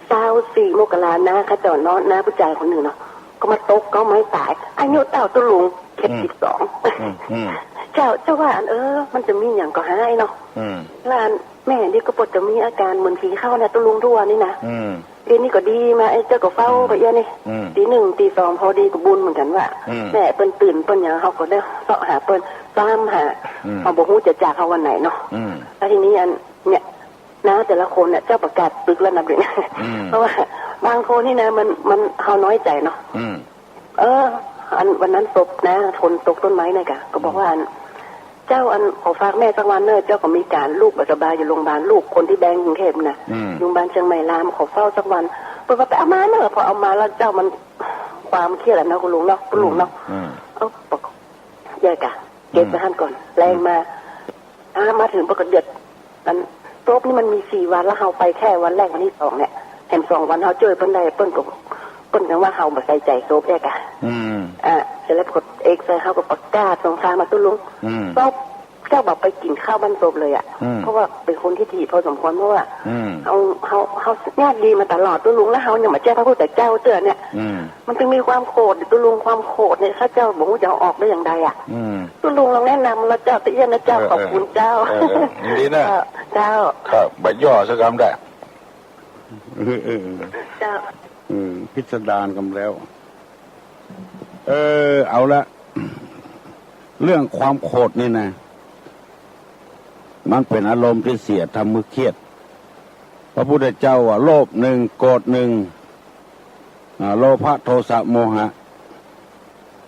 ซาวสี่มกรานะ ข้าเจ้าเนาะ น้าผู้จายคนนึ่งเนาะ ก็มาตกเก๊าไม้ต๋าย อายุเต้าตุ๊ลุงเจ็ดสิบสอง อืม อืม เจ้า เจ้าว่าอัน เออ มันจะมีหยังก็ฮ้ายเนาะ อืม แล้วอันแม่นี่ก็ปวดจะมีอาก๋านเหมือนผีเข้านะตุ๊ลุง ทุกวันนี้นะ อืม เดี๋ยวนี้ก็ดีมา ไอ้เจ้าก็เฝ้า อืม ไปเอี้ยนี่ อืม ตี๋หนึ่งตี๋สองพอดีก็บุญเหมือนกั๋นว่า อืม แม่เปิ้นตื่นเปิ้นหยัง เฮาก็ได้เซาะหาเปิ้น ต๋ามหา อืม เฮาบ่ฮู้จะจากเฮาวันไหนเนาะ อืม แล้วทีนี้อัน เนี่ย น้าแต่ละคนเนี่ย เจ้าประกาศศึกแล้วนะเดี๋ยวนี้ อืม เพราะว่าบางคนนี่นะ มัน มัน เฮาน้อยใจ๋เนาะ อืม เออ อันวันนั้นศพนะ คนตกต้นไม้เนี่ยกะ ก็บอกว่าอัน เจ้าอันขอฝากแม่สักวันเน่อ เจ้าก็มีก๋านลูกบ่สบายอยู่โรงพยาบาล ลูกคนตี้แบงก์กรุงเทพฯนะ อืม อยู่โรงพยาบาลเชียงใหม่ราม ขอเฝ้าสักวัน เปิ้นว่าไปเอามาเน่อ พอเอามาแล้วเจ้ามันความเครียดอะเนาะคุณลุงเนาะ คุณลุงเนาะ อืม อืม เอ้า บอก แยกอะ เก็บไว้หั้นก่อน อืม แลงมา อ่า มาเถิงเปิ้นก็เดือด อัน ศพนี่มันมีสี่วัน แล้วเฮาไปแค่วันแรกวันตี้สองเนี่ย แถมสองวันเฮาจ้วยเปิ้นได้ เปิ้นก็ เปิ้นก็ว่าเฮาบ่ใส่ใจ๋ศพแยกอะ อืม อ่า เสร็จแล้วก็เอกใจ เฮาก็ประกาศสงครามมาตุ๊ลุง อืม ศพ เจ้าบ่ไปกิ๋นข้าวบ้านศพเลยอะ อืม เพราะว่าเป๋นคนทิฐิพอสมควร เพราะว่า อืม เฮา เฮา เฮาญาติดีมาตลอดตุ๊ลุง แล้วเฮายังบ่แจ้พระพุทธเจ้าเตื้อเนี่ย อืม มันจึงมีความโขดตุ๊ลุง ความโขดเนี่ย ข้าเจ้าบ่ฮู้จะเอาออกได้อย่างใดอะ อืม ตุ๊ลุงลองแนะนำแล้วเจ้า ตะเอี้ยนะเจ้า เออ ขอบคุณเจ้า เออ เออ ดีนะ เออ เจ้า ครับ บ่ย่อสักกำได้ เออ เออ เจ้า เออ พิสดารกำแล้ว เออ เอาละ เรื่องความโขดนี่นะ มันเป๋นอารมณ์ตี้เสีย ทำหื้อเครียด พระพุทธเจ้าว่า โลภหนึ่ง โกรธหนึ่ง อ่า โลภะ โทสะ โมหะ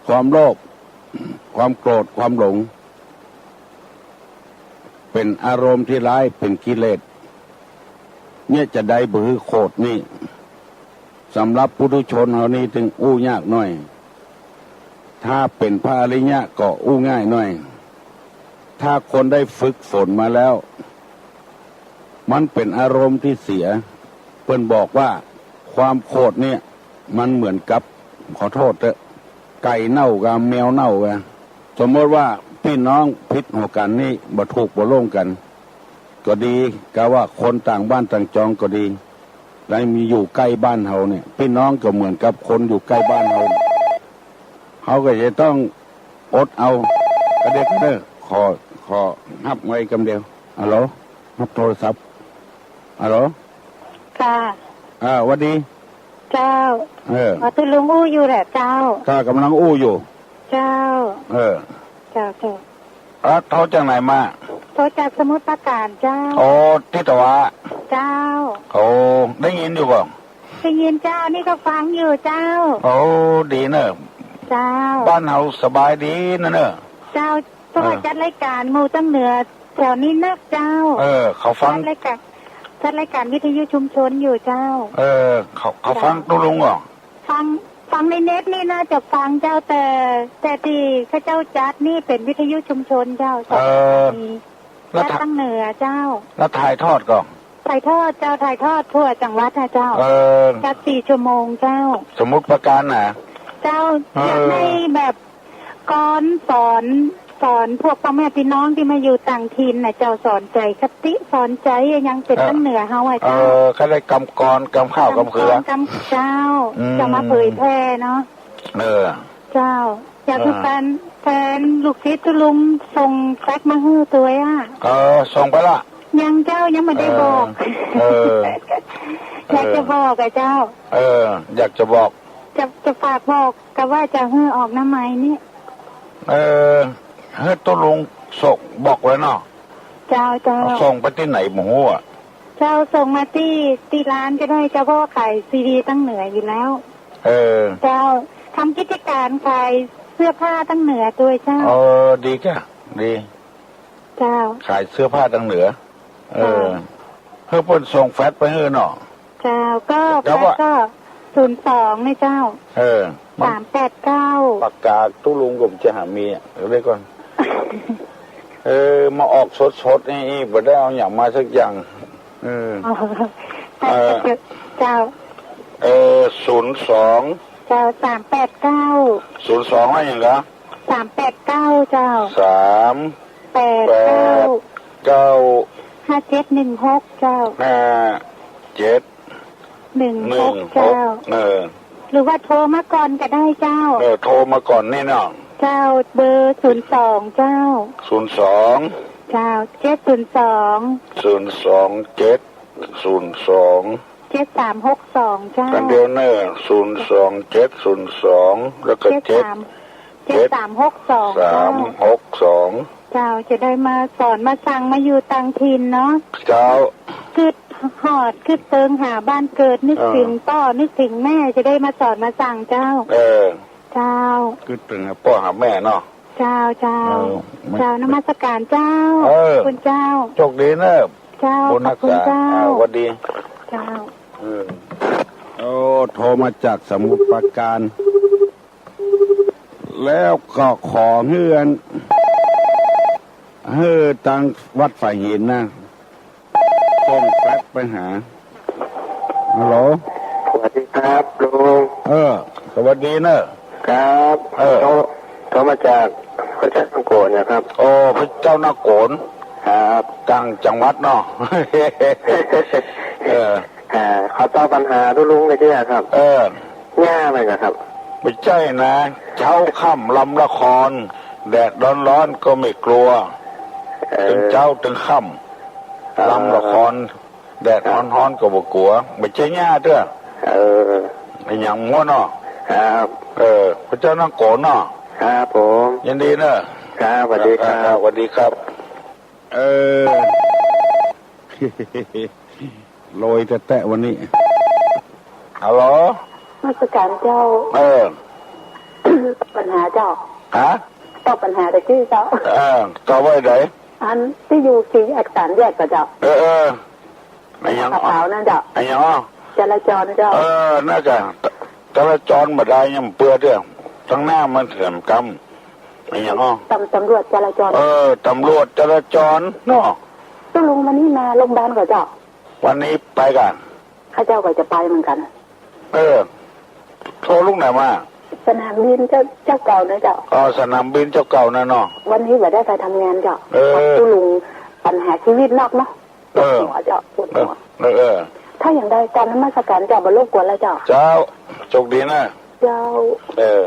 ความโลภ ความโกรธ ความหลง เป๋นอารมณ์ตี้ร้าย เป๋นกิเลส เยียะจาใดบ่หื้อโขดนี่ สำหรับปุถุชนเฮานี่ตึงอู้ยากหน่อย ถ้าเป๋นพระอริยะก็อู้ง่ายหน่อย ถ้าคนได้ฝึกฝนมาแล้ว มันเป๋นอารมณ์ตี้เสีย เปิ้นบอกว่าความโขดเนี่ยมันเหมือนกับ ขอโทษเต๊อะ ไก่เน่ากับแมวเน่าอะ สมมติว่าปี้น้องผิดหัวกั๋นนี่ บ่ถูกบ่ลงกั๋น ก็ดี กาว่าคนต่างบ้านต่างจองก็ดี แล้วมีอยู่ใก้บ้านเฮาเนี่ย ปี้น้องก็เหมือนกับคนอยู่ใก้บ้านเฮา เฮาก็จะต้องอดเอา กะเดียวเต๊อะ ขอ ขอฮับไว้กำเดียว ฮัลโหล ฮับโทรศัพท์ ฮัลโหล ค่ะ อ่า หวัดดี เจ้า เออ อ๋อ ตุ๊ลุงอู้อยู่แหละเจ้า ข้าก่ำลังอู้อยู่ เจ้า เออ เจ้า เจ้า อ่ะ โทรจากไหนมา โทรจากสมุทรปราการเจ้า โอ้ ทิตวะ เจ้า โอ้ ได้ยินอยู่บ่ ได้ยินเจ้า นี่ก็ฟังอยู่เจ้า โอ้ ดีเนอะ เจ้า บ้านเฮาสบายดีนะเนอะ เจ้า เพราะว่า เออ จัดรายก๋านหมู่ตังเหนือแถวนี้นักเจ้า เออ เขาฟัง จัดรายก๋าน จัดรายก๋านวิทยุชุมชนอยู่เจ้า เออ เขา เขาฟังตุ๊ลุงเหรอ ฟัง ฟังในเน็ตนี่น่าจะฟังเจ้า แต่ แต่ตี้เขาเจ้าจัดนี่เป๋นวิทยุชุมชนเจ้า เออ สถานี แล้ว จัดตังเหนือเจ้า แล้วถ่ายทอดก่อน ถ่ายทอดเจ้า ถ่ายทอดทั่วจังหวัดนะเจ้า เออ จัดสี่ชั่วโมงเจ้า สมุทรปราการน่ะ เจ้า เออ อยากให้แบบ ก่อนสอน สอนพวกป้อแม่ปี้น้องตี้มาอยู่ต่างถิ่นน่ะเจ้า สอนใจ๋คติ สอนใจ๋อะหยังเป๋น เออ ตังเหนือเฮาอะ เอ เจ้า อ เขาได้กำกร กำข้าว กำเขือ กำกร กำ เจ้า อืม จะมาเผยแผ่เนาะ เออ เจ้า อยากหื้อ เออ แฟน แฟนลูกศิษย์ตุ๊ลุงส่งแฟกซ์มาหื้อตวยอะ เออ ส่งไปละ ยังเจ้า ยังบ่ได้บอก เออ เออ อยากจะบอกอะเจ้า เออ อยากจะบอก จะ จะฝากบอก กาว่าจะหื้อออกหน้าไมค์นี่ เออ หื้อตุ๊ลุงส่งบอกไว้เนาะ เจ้า เจ้า ส่งไปตี้ไหนบ่ฮู้อะ เจ้า ส่งมาตี้ ตี้ร้านก็ได้เจ้า เพราะว่าขายซีดีตังเหนืออยู่แล้ว เออ เจ้า ทำกิจก๋านขายเสื้อผ้าตังเหนือตวยเจ้า เออ ดีจ้ะ ดี เจ้า ขายเสื้อผ้าตังเหนือ เออ เจ้า หื้อเปิ้นส่งแฟกซ์ไปหื้อเนาะ เจ้า ก็ แต่ว่า แฟกซ์ก็ ศูนย์สอง นี่เจ้า เออ มัน สามแปดเก้า ปากกาตุ๊ลุงก็จะหามีอะ เดี๋ยวก่อน เออ มาออกสดๆ นี่ บ่ได้เอาหยังมาสักอย่าง เออ อ๋อ เออ เจ้า เออ ศูนย์สอง เจ้า สามแปดเก้า ศูนย์สอง ว่าหยังกะ สามแปดเก้า เจ้า สาม แปดเก้า แปดเก้า ห้าเจ็ดหนึ่งหก เจ้า ห้าเจ็ด หนึ่งหก หนึ่งหก เจ้า เออ หรือว่าโทรมาก่อนก็ได้เจ้า เออ โทรมาก่อนนี่เนาะ เจ้า เบอร์ ศูนย์สอง เจ้า ศูนย์สอง เจ้า เจ็ดศูนย์สอง ศูนย์สองเจ็ด ศูนย์สอง เจ็ดสามหกสอง เจ้า อันเดียวเนอะ ศูนย์สองเจ็ด ศูนย์สอง แล้วก็ เจ็ด เจ็ดสาม เจ็ดสามหกสอง เจ้า สามหกสอง เจ้า จะได้มาสอนมาสั่งมาอยู่ต่างถิ่นเนาะ เจ้า กึ๊ดฮอดกึ๊ดเติงหาบ้านเกิด นึก เออ ถึงป้อนึกถึงแม่ จะได้มาสอนมาสั่งเจ้า เออ เจ้า กึ๊ดเติงหาป้อหาแม่เนาะ เจ้า เจ้า เออ เจ้า นมัสการเจ้า เออ คุณเจ้า โชคดีเนอะ เจ้า บุญรักษา ขอบคุณเจ้า อ่า หวัดดี เจ้า เออ โอ้ โทรมาจากสมุทรปราการ แล้วก็ขอหื้ออัน หื้อตังวัดฝายหินนะ ส่งแฟกซ์ไปหา ฮัลโหล สวัสดีครับลุง เออ สวัสดีเนอะ ครับ เออ โทร โทรมาจากพระเจ้าตะโกนนะครับ โอ้ พระเจ้าตะโกน ครับ ต่างจังหวัดเนาะ เออ อ่า ขอตอบปัญหาตุ๊ลุงหน่อยเตื้อครับ เออ ยากไหมครับ บ่ใจ้นะ เจ๊าค่ำลำละคร แดดร้อนๆ ก็ไม่กลัว เออ ตึงเจ๊าตึงค่ำ เออ ลำละคร แดดฮ้อนๆ ก็บ่กลัว บ่ใจ้ยากเตื้อ เออ อะหยังมั่วเนาะ ครับ เออ พระเจ้าตะโกนเนาะ ครับผม ยินดีเนอะ ครับ สวัสดีครับ อ่า อ่า สวัสดีครับ เออ โรยแต๊ๆ วันนี้ ฮัลโหล นมัสก๋านเจ้า เออ ตอบปัญหาเจ้า ฮะ ตอบปัญหาตะกี้เจ้า เออ ตอบว่าไง อันตี้อยู่สี่แยกสามแยกก่อเจ้า เออ เออ อะหยัง กระเป๋านั่นเจ้า อะหยัง จราจรเจ้า เออ นั่นกะ จราจรบ่ได้ยังเปื้อเตื้อ ตังหน้ามันเถื่อนกำ อะหยัง ตำ- ตำรวจจราจร เออ ตำรวจจราจรเนาะ ตกลงวันนี้มาโรงพยาบาลก่อเจ้า วันนี้ไปก่อ ข้าเจ้าก็จะไปเหมือนกัน เออ โทรลุงไหนมา สนามบินเจ้า- เจ้าเก่านะเจ้า อ๋อ สนามบินเจ้าเก่านะเนาะ วันนี้บ่ได้ไปทำงานเจ้า เออ ขอตู้ลุงปัญหาชีวิตนอกเนาะ เออ ปวดหัวเจ้า ปวดหัว เออ เออ ถ้าอย่างใดกราบนมัสก๋านเจ้า บ่รบกวนแล้วเจ้า เจ้า โชคดีนะ เจ้า เออ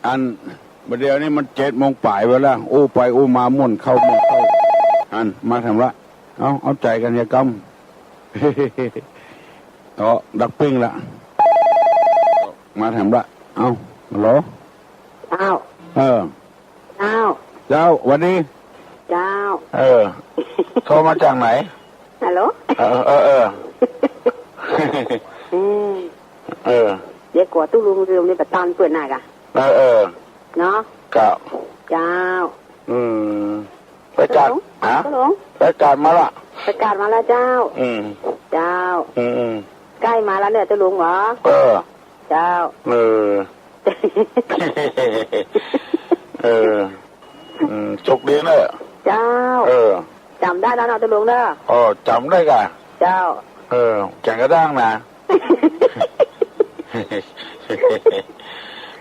อัน บ่าเดี่ยวนี้มันเจ็ดโมงป๋ายไปแล้ว อู้ไปอู้มาม่วนเข้าม่วนเข้า อัน มาแถมละ เอา เอาใจ๋กั๋นอย่ากำ เออ ดักปิ้งละ มาแถมละ เอา ฮัลโหล เจ้า เออ เจ้า เจ้า หวัดดี เจ้า เออ โทรมาจากไหน ฮัลโหล เออ เออ เออ อืม เออ เดี๋ยวกั๋วตู้ลุงลืม นี่ประตานเปิ้นน่ะก่ะ เออ เออ เนาะ ครับ เจ้า อืม ประกาศ ฮัลโหล ฮะ ฮัลโหล ประกาศมาละ ประกาศมาแล้วเจ้า อืม เจ้า อืม อืม ใก้มาแล้วเนี่ย ตู้ลุงเหรอ เออ เจ้า เออ เออ อืม โชคดีเนอะ เจ้า เออ จ๋ำได้แล้วเนาะ ตู้ลุงเนอะ อ๋อ จ๋ำได้ก่ะ เจ้า เออ แก่นกระด้างนะ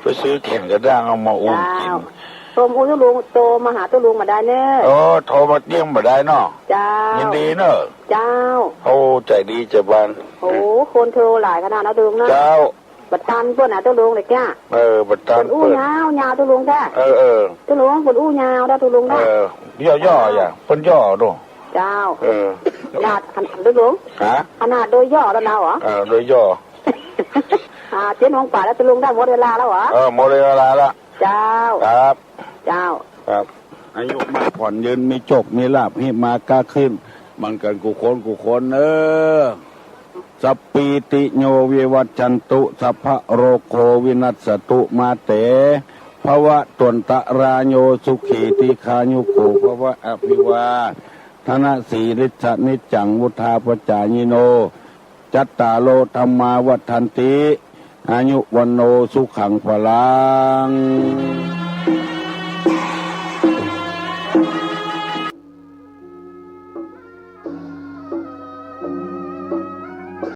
ไปซื้อแก่นกระด้างเอามาอู้กิ๋น เจ้า โทรมาอู้ตู้ลุง โทรมาหาตู้ลุงบ่าได้เนอะ เออ โทรมาเยี่ยมบ่าได้เนาะ เจ้า ยินดีเนอะ เจ้า โอ้ ใจ๋ดีใจ๋บาน โอ้ คนโทรหลายขนาดเนาะ ตู้ลุงเนาะ เจ้า ประตานเปิ้นน่ะ ตู้ลุง เดี๋ยวเนี้ย เออ ประตานเปิ้น เปิ้นอู้ยาวๆ ตู้ลุงแต๊ เออ เออ ตู้ลุง เปิ้นอู้ยาวเนาะ ตู้ลุงเนาะ เออ ย่อๆ อย่าง เปิ้นย่อเนาะ เจ้า เออ ขนาด ขนาด ตู้ลุง ฮะ ขนาดโดยย่อแล้วนะเหรอ เออ โดยย่อ อ่า เจ็ดโมงกว่าแล้ว ตู้ลุง ได้หมดเวลาแล้วเหรอ เออ หมดเวลาละ เจ้า ครับ เจ้า ครับ อายุมั่นขวัญยืน มีโชค มีลาภ ฮิมาค้าขึ้น มั่งกั๋นกู้คนกู้คนเน่อ สัพพีติโยวิวัชชันตุ สัพพะโรโควินัสสตุ มาเต ภวัตวันตะราโย สุขีทีฆายุโกภวะ อภิวาทะนะสีลิสสะนิจจัง วุฑฒาปจายิโน จัตตาโรธัมมาวัฑฒันติ อายุวัณโณสุขังพลัง